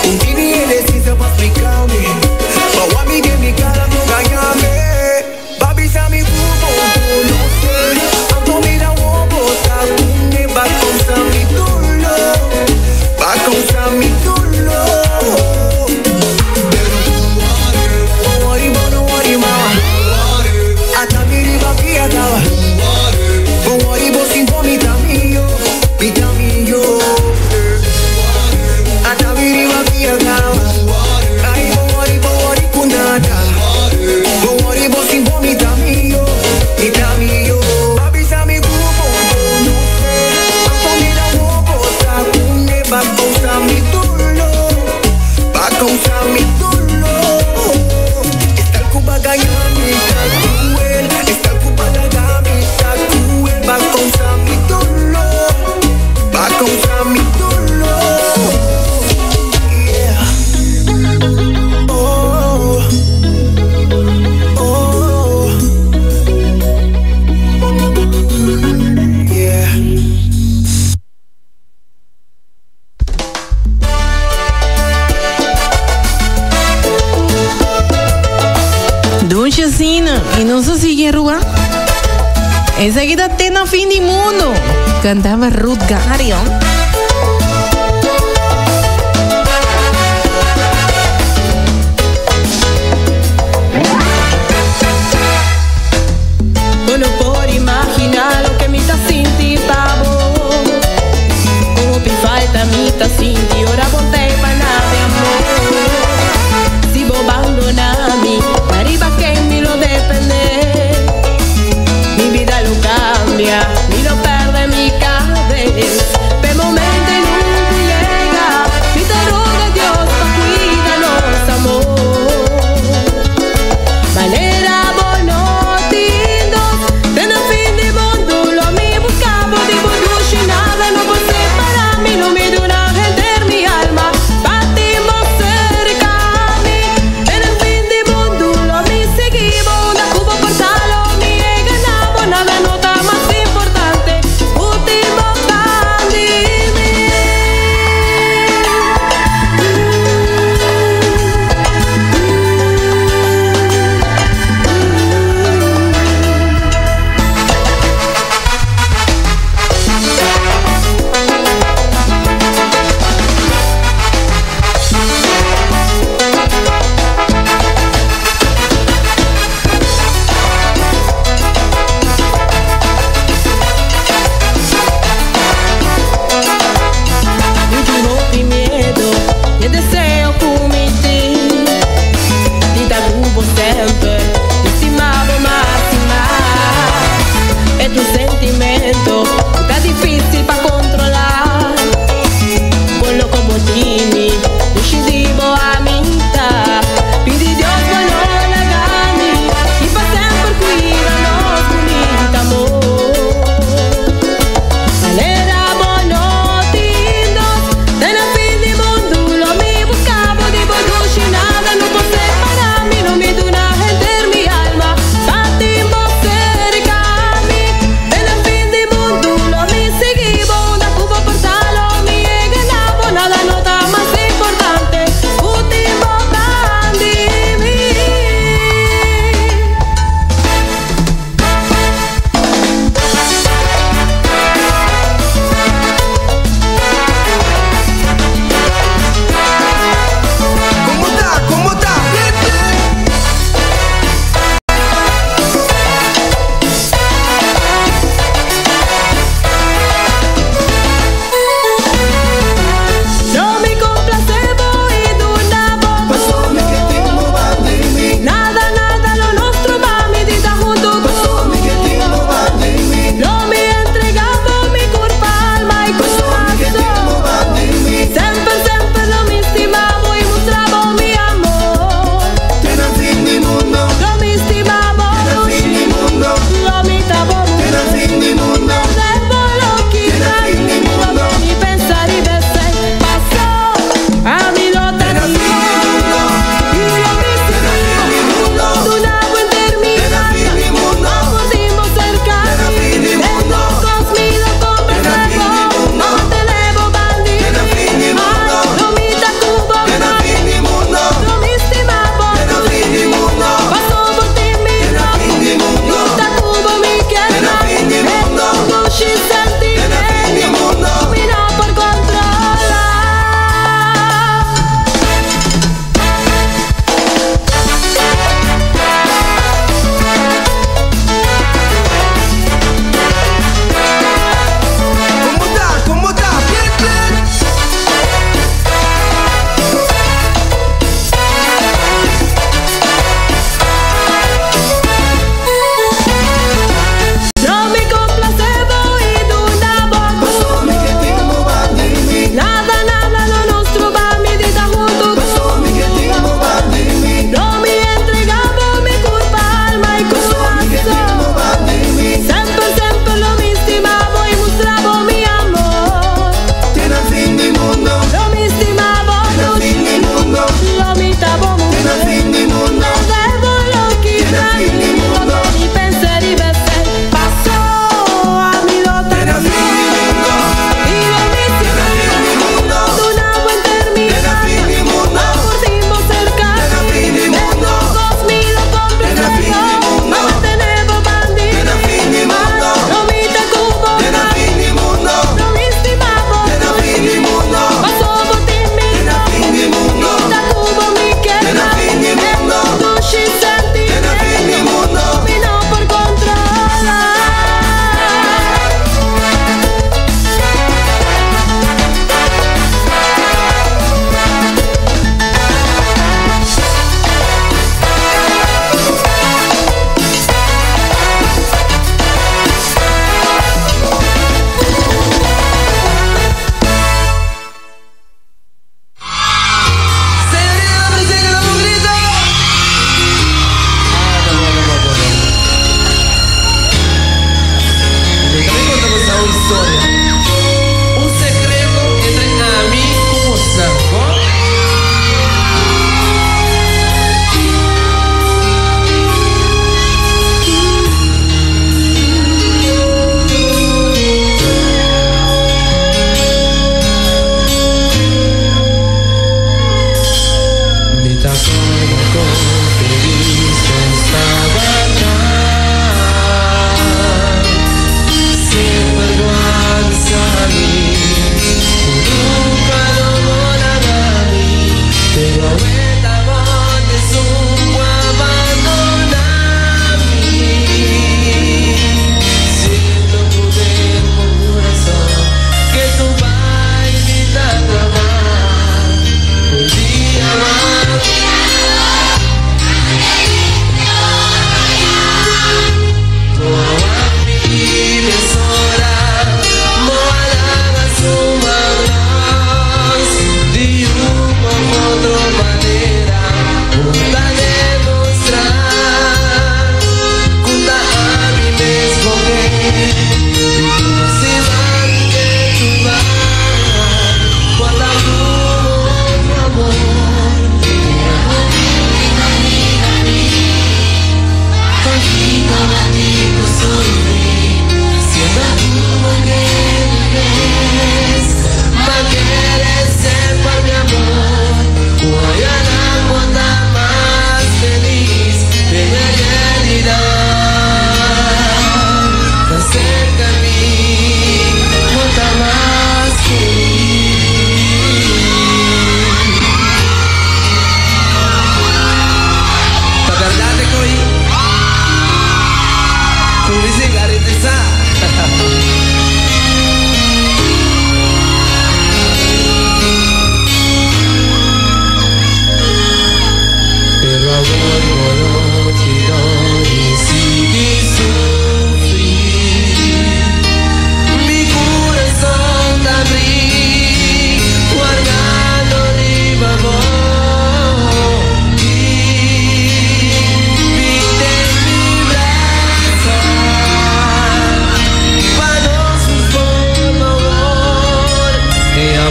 Un tini en esencia pa explicarme Pa mi de mi cara no ganhame Papi sabe como conocer Anto mira o bota cune Va causa mi dolor Va causa mi dolor Don't worry, don't worry, mama Ata miri papi acaba Don't worry, vos sin mio Vita mio Ata miri papi acaba Ay, don't worry, don't worry, kunada Don't worry, vos sin vomita mio Vita mio Papi sabe como conocer Anto mira o bota cune Va causa mi dolor Va causa mi dolor Está el cuba ganhando está cruel Está el cuba da está cruel Va causa mi dolor Va causa mi dolor Yeah Oh Oh Yeah. Dushi asina, y nos a sigui Aruba. Esaki ta te na fin di mundo. Cantaba Ruth Garion. Bo no por imagina loke mi ta sinti pa bo. Con hopi falta mi ta sinti ora bo t'ey pa na mi amor. Si bo bandona mi, ariba ken mi lo depende. Mi bida lo cambia, mi lo perde mi cabes. P'e momento ey nunca yega, mi ta roga Dios pa cuida nos amor. Manera bo no tin dos, te na fin di mundo lo mi busca bo di bo dushi nada no por separa mi lo mi duna henter.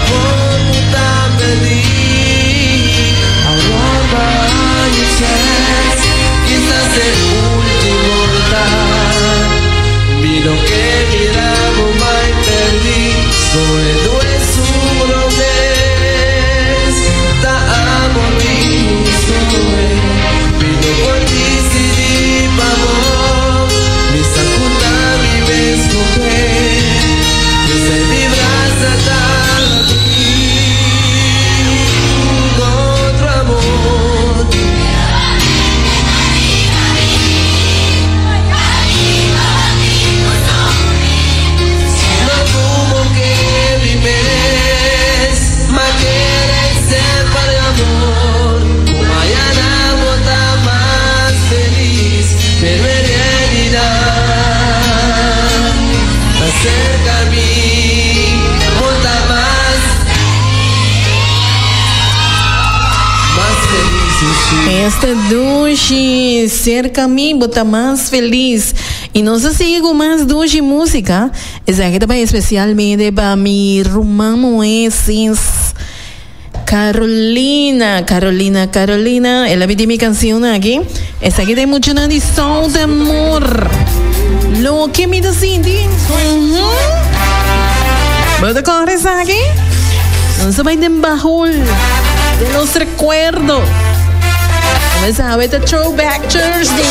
amor ku ta perdí. Awor bo a haña chèns, kisas e último ta. Mi no ke mira bo mai perdí, skohe due su robes. Ta amo tin skohe, mi no por disidí pa bo. Mi sa ku ta mi mes skohe, p'esei mi brasa ta habrí un otro amor. No como que mi mes, ma kere semper amor. Cu mañana bo ta mas feliz, pero en realidad ta cerca mi bo ta mas, mas feliz. Esta dushi, cerca mi bo ta mas feliz. Y nos a sigui cu mas dushi musica. Esaki ta bay especialmente pa mi ruman muhe sis Carolina, Carolina, Carolina. El a pidi mi cancion aki. Esaki ta e muchanan di Soul de Amor. Loke mi ta sinti. Bo ta corda esaki? Nos a bay den bahul de los recuerdos. Nos a bay ta Throwback Thursday.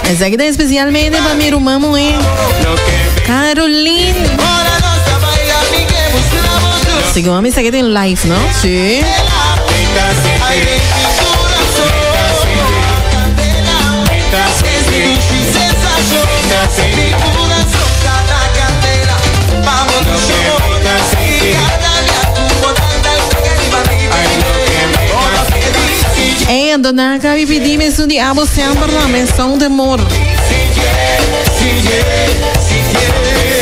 Esaki ta especialmente pa mi ruman muhé Caroline. Segun mi esaki ta en live, no? Sí. Ey, anto nan a cabi pidi mi esun di abo semper la, mi son de amor.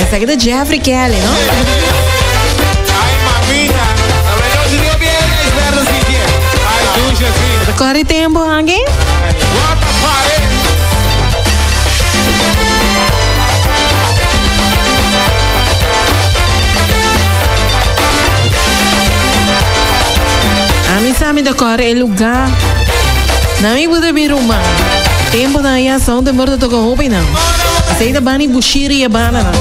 Esaki ta Jeffrey Kelly, no? Ta corre tempo, Hanky? Ami sa mi ta corre e lugar. Na mi puta mi ruman. Tempo na ya son de morto toca hopi nan. Esei ta bani bushiri e bana nan.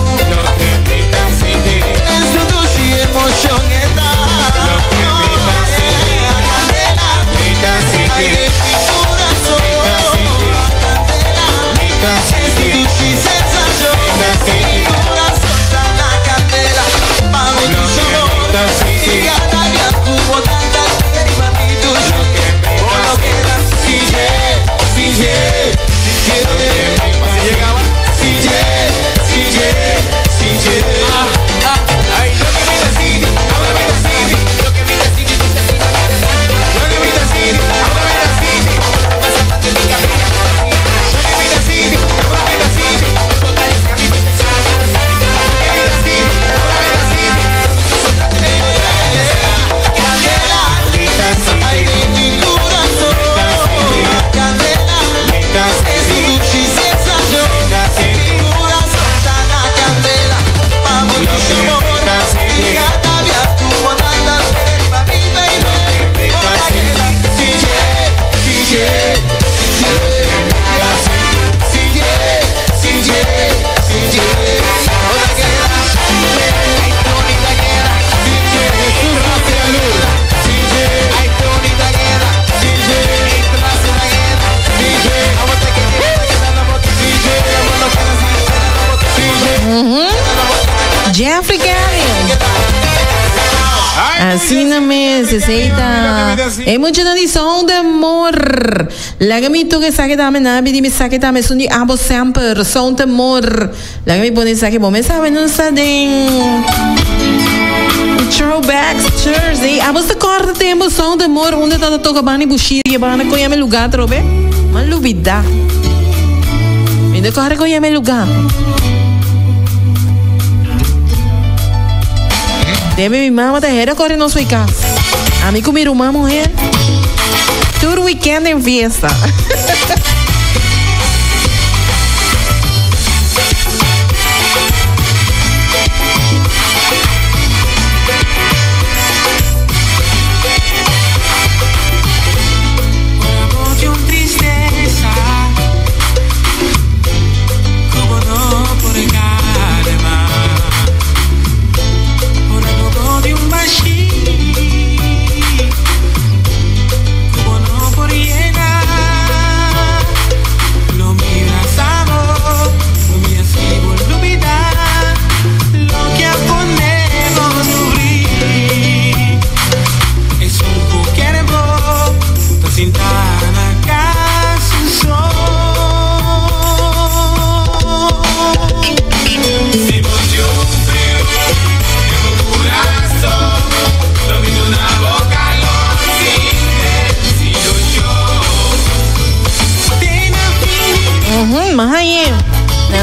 Jeffrey Kelly. Asina mes, esey ta e muchanan di Son de Amor. Laga mi toca esaki tambe, nan a pidi mi esaki tambe, esun di abo semper, Son de Amor. Laga mi pone esaki, bo mes sabe nos ta den Throwback Thursday. Abo sa corda tempo Son de Amor unda ta toca banda Bushiri e banda con yama e lugar atrobe? M'a lubida. Mi no corda con yama e lugar. Debe mi mama ta hera corre nos foi cas. Ami cu mi ruman muher. Tur weekend en fiesta.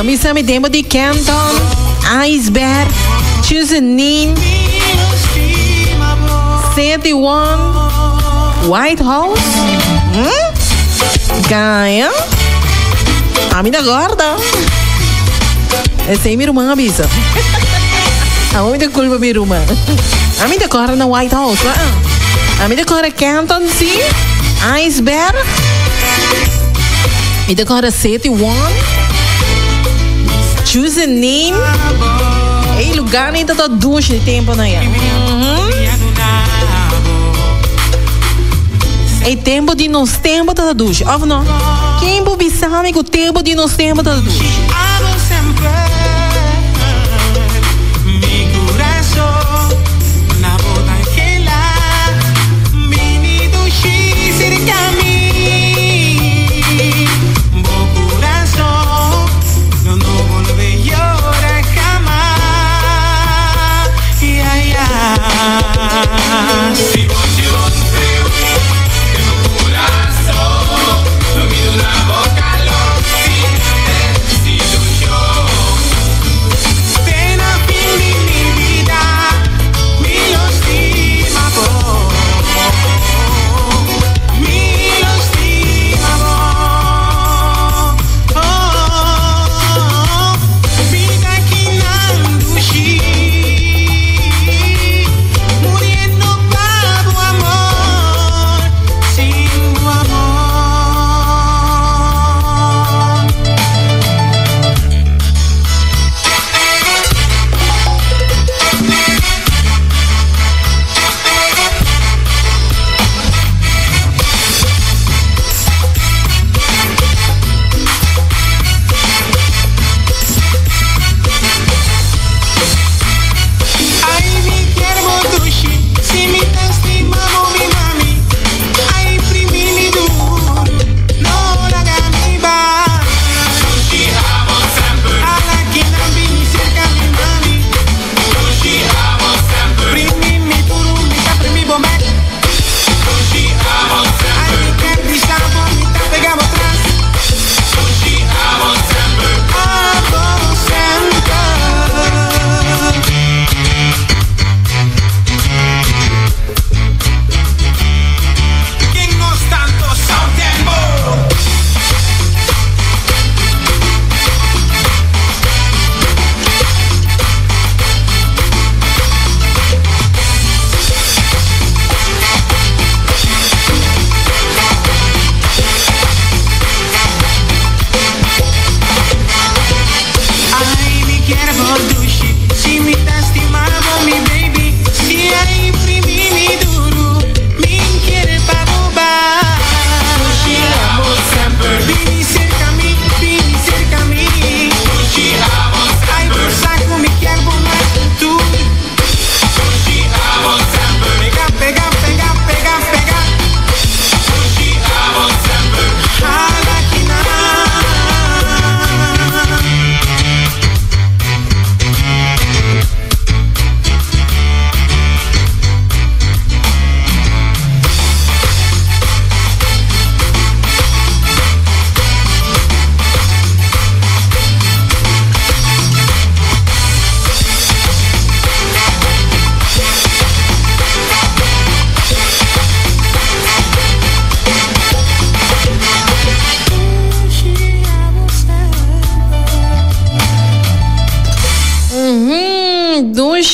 Misa mi tempo di Canton, Iceberg, Choose a Name, City One, White House. Gaia. Ami ta gorda. Esei mi ruman a bisa. Amo mi ta culpa mi ruman. Ami ta corda na White House. Ah. Ami ta corda Canton, sí. Iceberg. Mi ta corda City One. Choose a name. Ei, lugar nem tá douche de tempo na ya. Ei, tempo di nos tempo ta douche, of no? Ken por bisa mi ku tempo di nos tempo ta douche?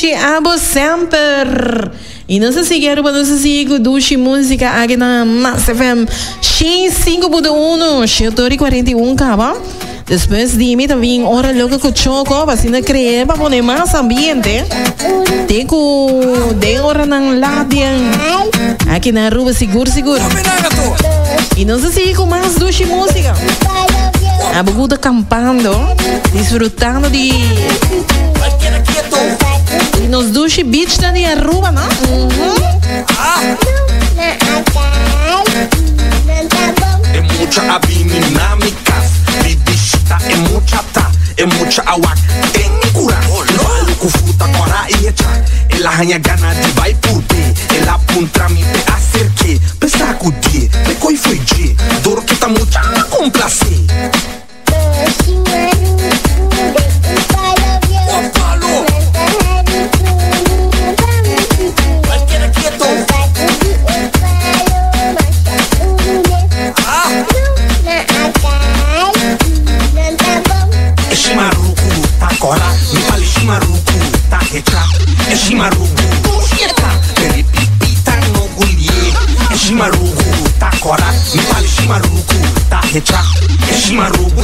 Dushi abo semper. Y nos a sigui Aruba, nos a sigui cu dushi musica aki na Mas FM 105.1, 7:41 caba. Despues di mi ta bin Ora Loco cu Choco, pa asina crea pa pone mas ambiente. Te cu den oranan laat bien. Aki na Aruba sigur sigur. Y nos a sigui cu mas dushi musica. Abo cu ta campando, disfrutando di di nos dushi beach na di Aruba, no? E mucha a bini na mi cas di bishita e mucha ta e mucha a wak den mi cura Balu cu fruta cora y hecha El a haña gana di bay purbe El a puntra mi pe acerke Pe sacudie pe coy foy dje Dor cu ta mucha a complace. E shimaruku ta kora, mi pali shimaruku ta hecha. E shimaruku ta peripipita no gulie. E shimaruku ta kora, mi pali shimaruku ta hecha. E shimaruku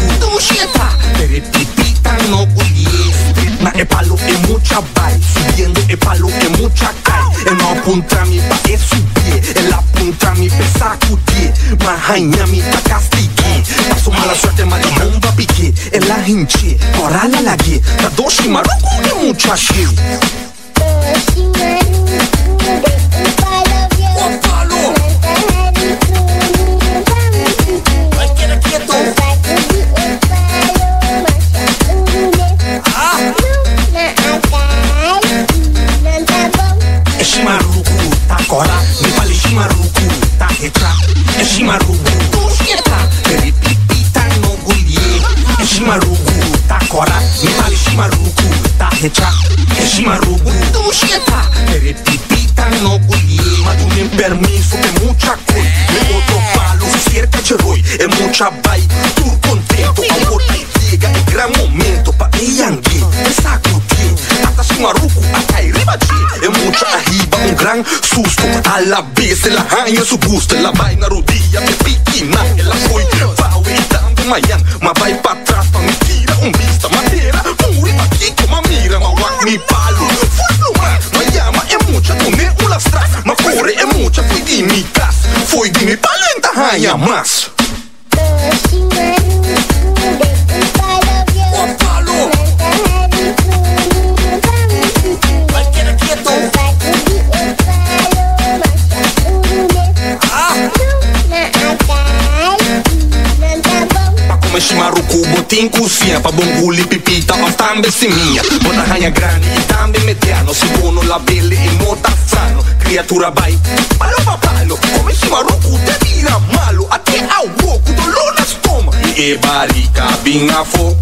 ta peripipita no gulie. Na e palo e mucha bai, subiendo e palo e mucha kai. E no puntra mi pa e subie, el a puntra mi pe sacudie. Ma haña mi ta castigue, pa su mala suerte ma di bomba pique. El a hinche, coral a lague, ta dos shimaruku e mucha she. E shimaruku ta kora, mi pali shimaruku ta hecha. E shimaruku ta peripipita no gulie. E shimaruku ta kora, mi pali shimaruku ta hecha. E shimaruku ta peripipita no gulie. Ma dune permiso pe mucha koi, me otro palo cerca Jeroy. E mucha bai tur contento, awor a yega e gran momento pa e yangue, e sacudie. Ata shimaruku a kai riba dje. E mucha a hiba un gran susto, a la bes el a haña su gusto. El a bai na rodia pe pikina, el a koi bawe y tambe mayan. Ma bai patras pa mi tira un bista, ma tera muri pa kiko ma mira. Ma wak mi palo full pluma, ma yama e mucha dune un lastra. Ma kore e mucha foi di mi kas, foi di mi palo en ta haña mas. Pa come shimaruku bo tin cu sia, pa bon guli pipita of tambe simia. Bo ta haña grandi y tambe mediano, si bo no labele e no ta sano. Criatura bay palo pa palo, come shimaruku te bira malo. Ate awo cu dolor na stoma y e barica bin afo.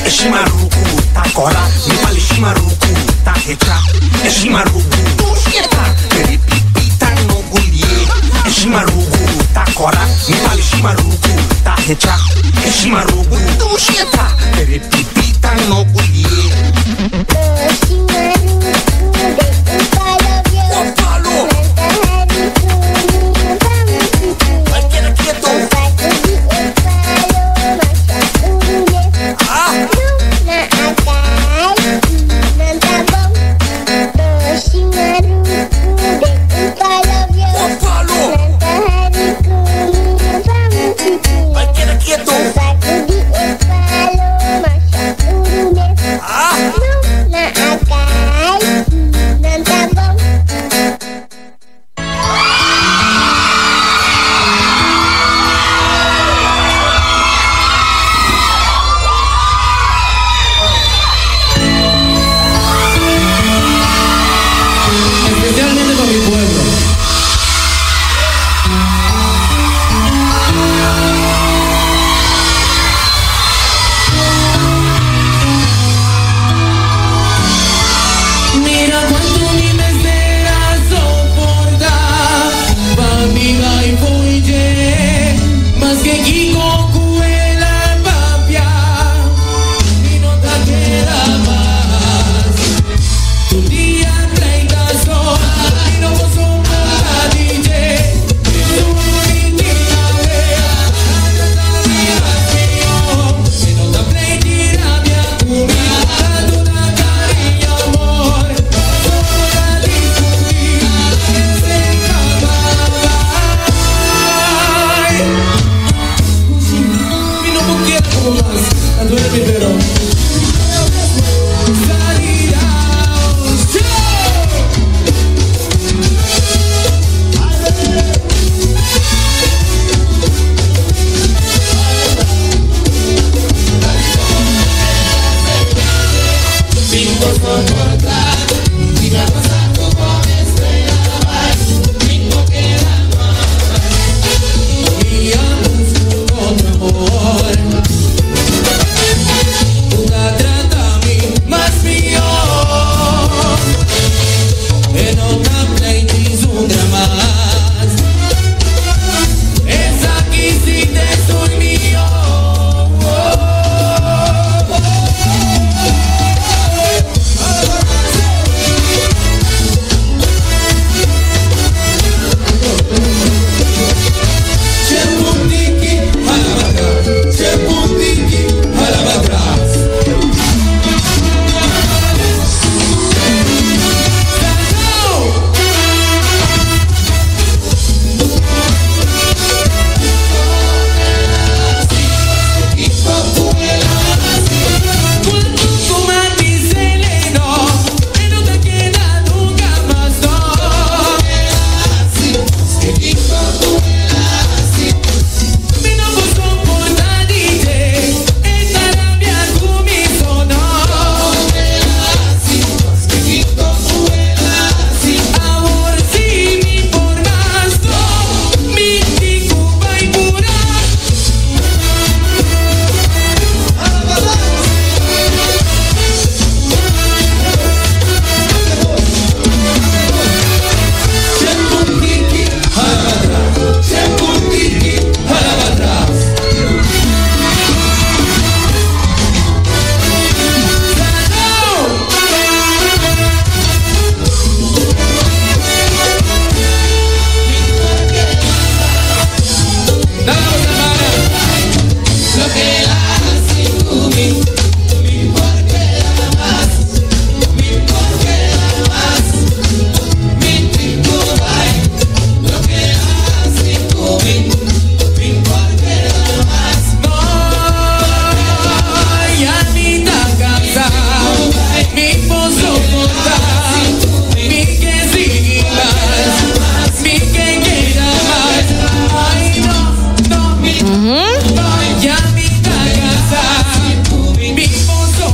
E shimaruku ta kora, mi pali shimaruku ta hecha. E shimaruku ta peripipita no gulie. E shimaruku ta kora, mi pali shimaruku ta hecha. E shimaruku ta peripipita no gulie.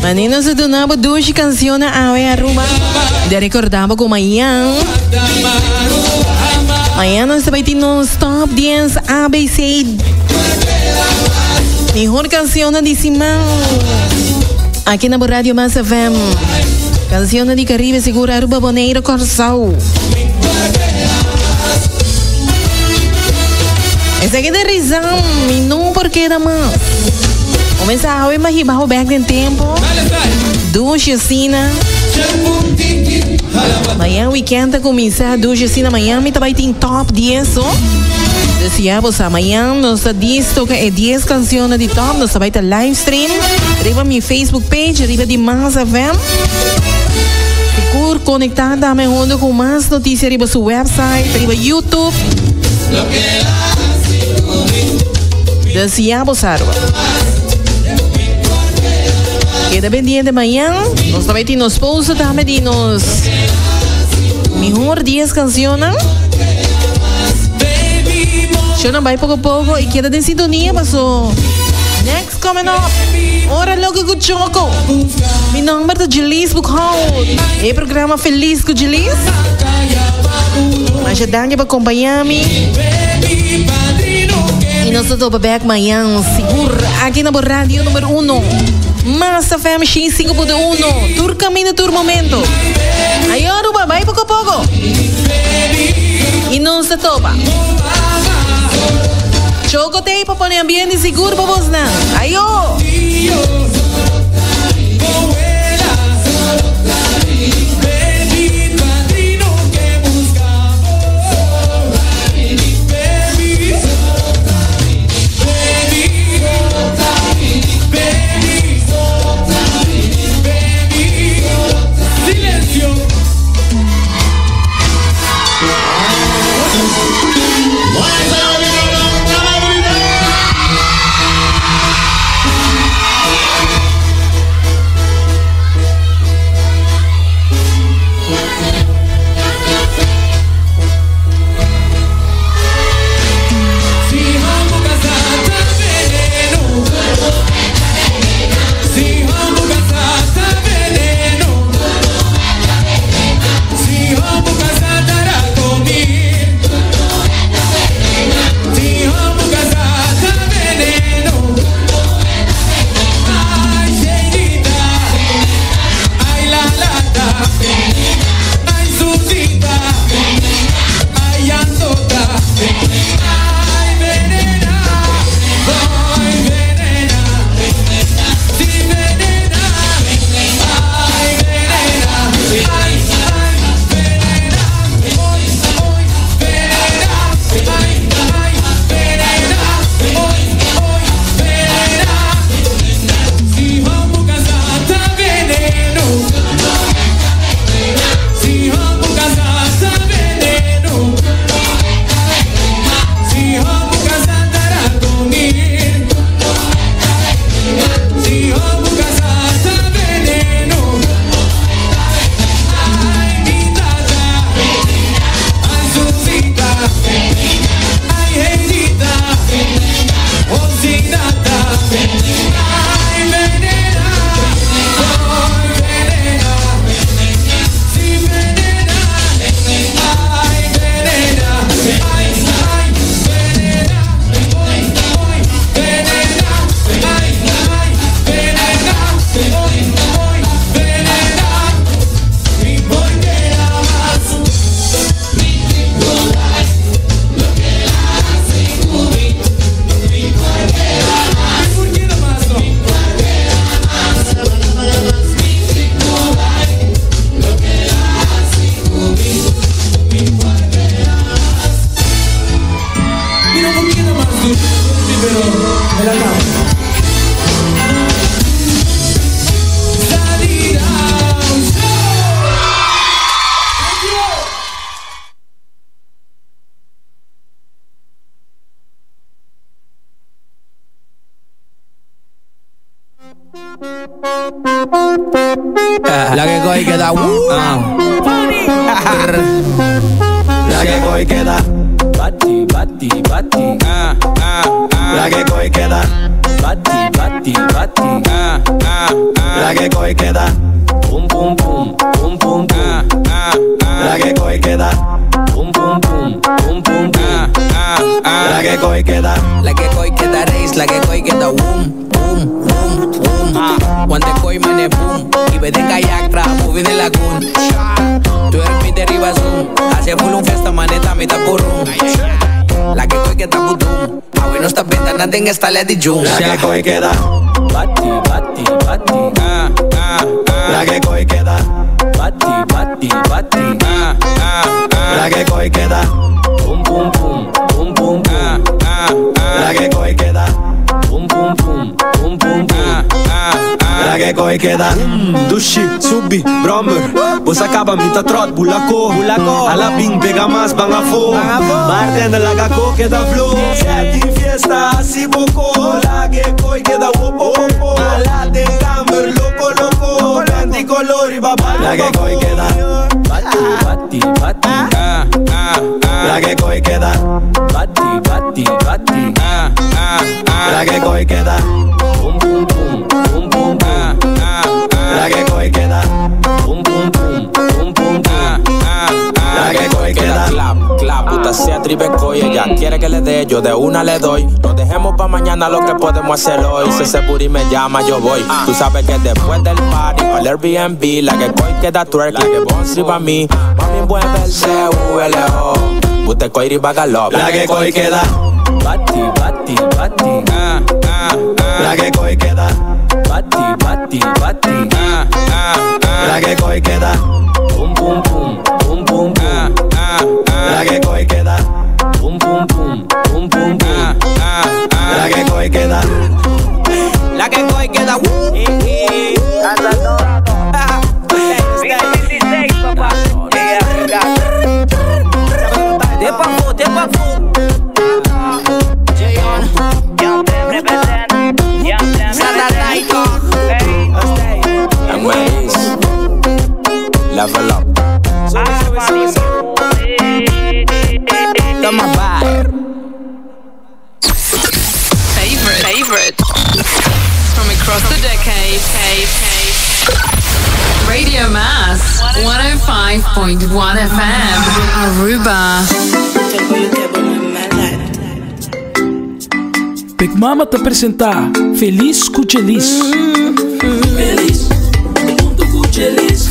Manina se donaba dushi canción awe Aruba. De recordaba con mañana. Mañana se va a non-stop 10 ABC. Mejor canción de Simão. Aqui na Radio Mais FM. Canción de Caribe Segura Aruba Bonaire Corsau. Esse aqui é de Rizam e não porque da más. Começa a ver mais bajo back em tempo. Duche Sina. Amanhã weekend começa duche Sina. Amanhã me também tem top 10. Oh. Decía, pues amanhã nós 10 toca é 10 canções de top. Nós vai ter live stream. Riba mi Facebook page, riba de Mais FM. Seguro conectada também junto com mais notícias riba su website, riba YouTube. Decía, pues arba. Queda pendiente mañana. Nos también tiene nos post también de nos mejor 10 canciones. Yo no voy poco a poco y queda en sintonía, pasó. Next coming up. Ora loco con Choco. Mi nombre es Jelis Boekhout. El programa Feliz con Jelis. Mas dank para acompanhar-me. E nós estamos back amanhã, seguro, aqui na rádio número 1. Massa FM X5.1. Tur caminho, tur momento. Aí, Aruba, vai pouco a pouco. E não se topa. Choco tem para pôr ambiente seguro para você. Aí, ó. La que coge y queda. La que coge y queda. Bati, bati, bati. Ah, ah, ah. La que coge y queda. Bati, bati, bati. Ah, ah, ah. La que coge y queda. Pum, pum, pum, pum, pum, pum. Ah, ah, ah. La que coge y queda. Pum, pum, pum, pum, pum, pum. Ah, ah, ah. La que coge y queda. La que coge queda race, la que coge queda boom, boom, boom, boom. Want de koi mane boom. I ben in kayak tra movie in de lagoon. Twerk mi de riba zoom. Hace full un fiesta maneta mi tapurum. La que coge queda budum. Awe no está venta nothing está lady jum. La que coge y queda. Bati, bati, bati. Ah, ah, ah. La que coge y queda. Bati, bati, bati. Ah, ah, ah. La que coge y queda. Pum, pum, pum, pum, pum, pum. Ah, ah, ah. La que coge y queda. Pum, pum, pum, pum, pum, pum. Ah, ah, ah. La que coge y queda. Dushi, subi, brommer Você acaba mita trot, bulako Ala bing, pega mais, bang afo Bartender, laga ko, queda flow Sete fiesta, así boko La que coi, queda wo, wo, wo Mala de camber, loco, loco Candy color y babá La que coge y queda. Bati, bati, bati. Ah, ah, ah. La que coge y queda. Bati, bati, bati. Ah, ah, ah. La que coge y queda. Pum, pum, pum, pum, pum, pum. Ah, ah, ah. La que coge y queda. Pum, pum, pum, pum, pum, pum. Ah, ah, ah. La que coge y queda. Clap, clap, puta sea tribeco y ella quiere que le dé, yo de una le doy. No dejemos pa' mañana lo que podemos hacer hoy. Si ese booty me llama, yo voy. Tú sabes que después del party, pa'l Airbnb, la que coge queda twerk, la que bounce pa' mí. Mami, mueve el C-U-L-O. Bute coiri bagalop. La que coge y queda. Bati, bati, bati. Ah, ah, ah. La que coge y queda. Bati, bati, bati. Ah, ah, ah. La que coge y queda. Pum, pum, pum, pum, pum, pum. Ah, ah, ah. La que coge y queda. Pum, pum, pum, pum, pum, pum. Ah, ah, ah. La que coge y queda. La que coge queda. Amaze. Level up. Toma vibe. Favorite. Favorite. From across the decade. Radio Mass 105.1 FM. Aruba. Big Mama te presenta Feliz cu Chelis. Feliz, hunto cu Chelis.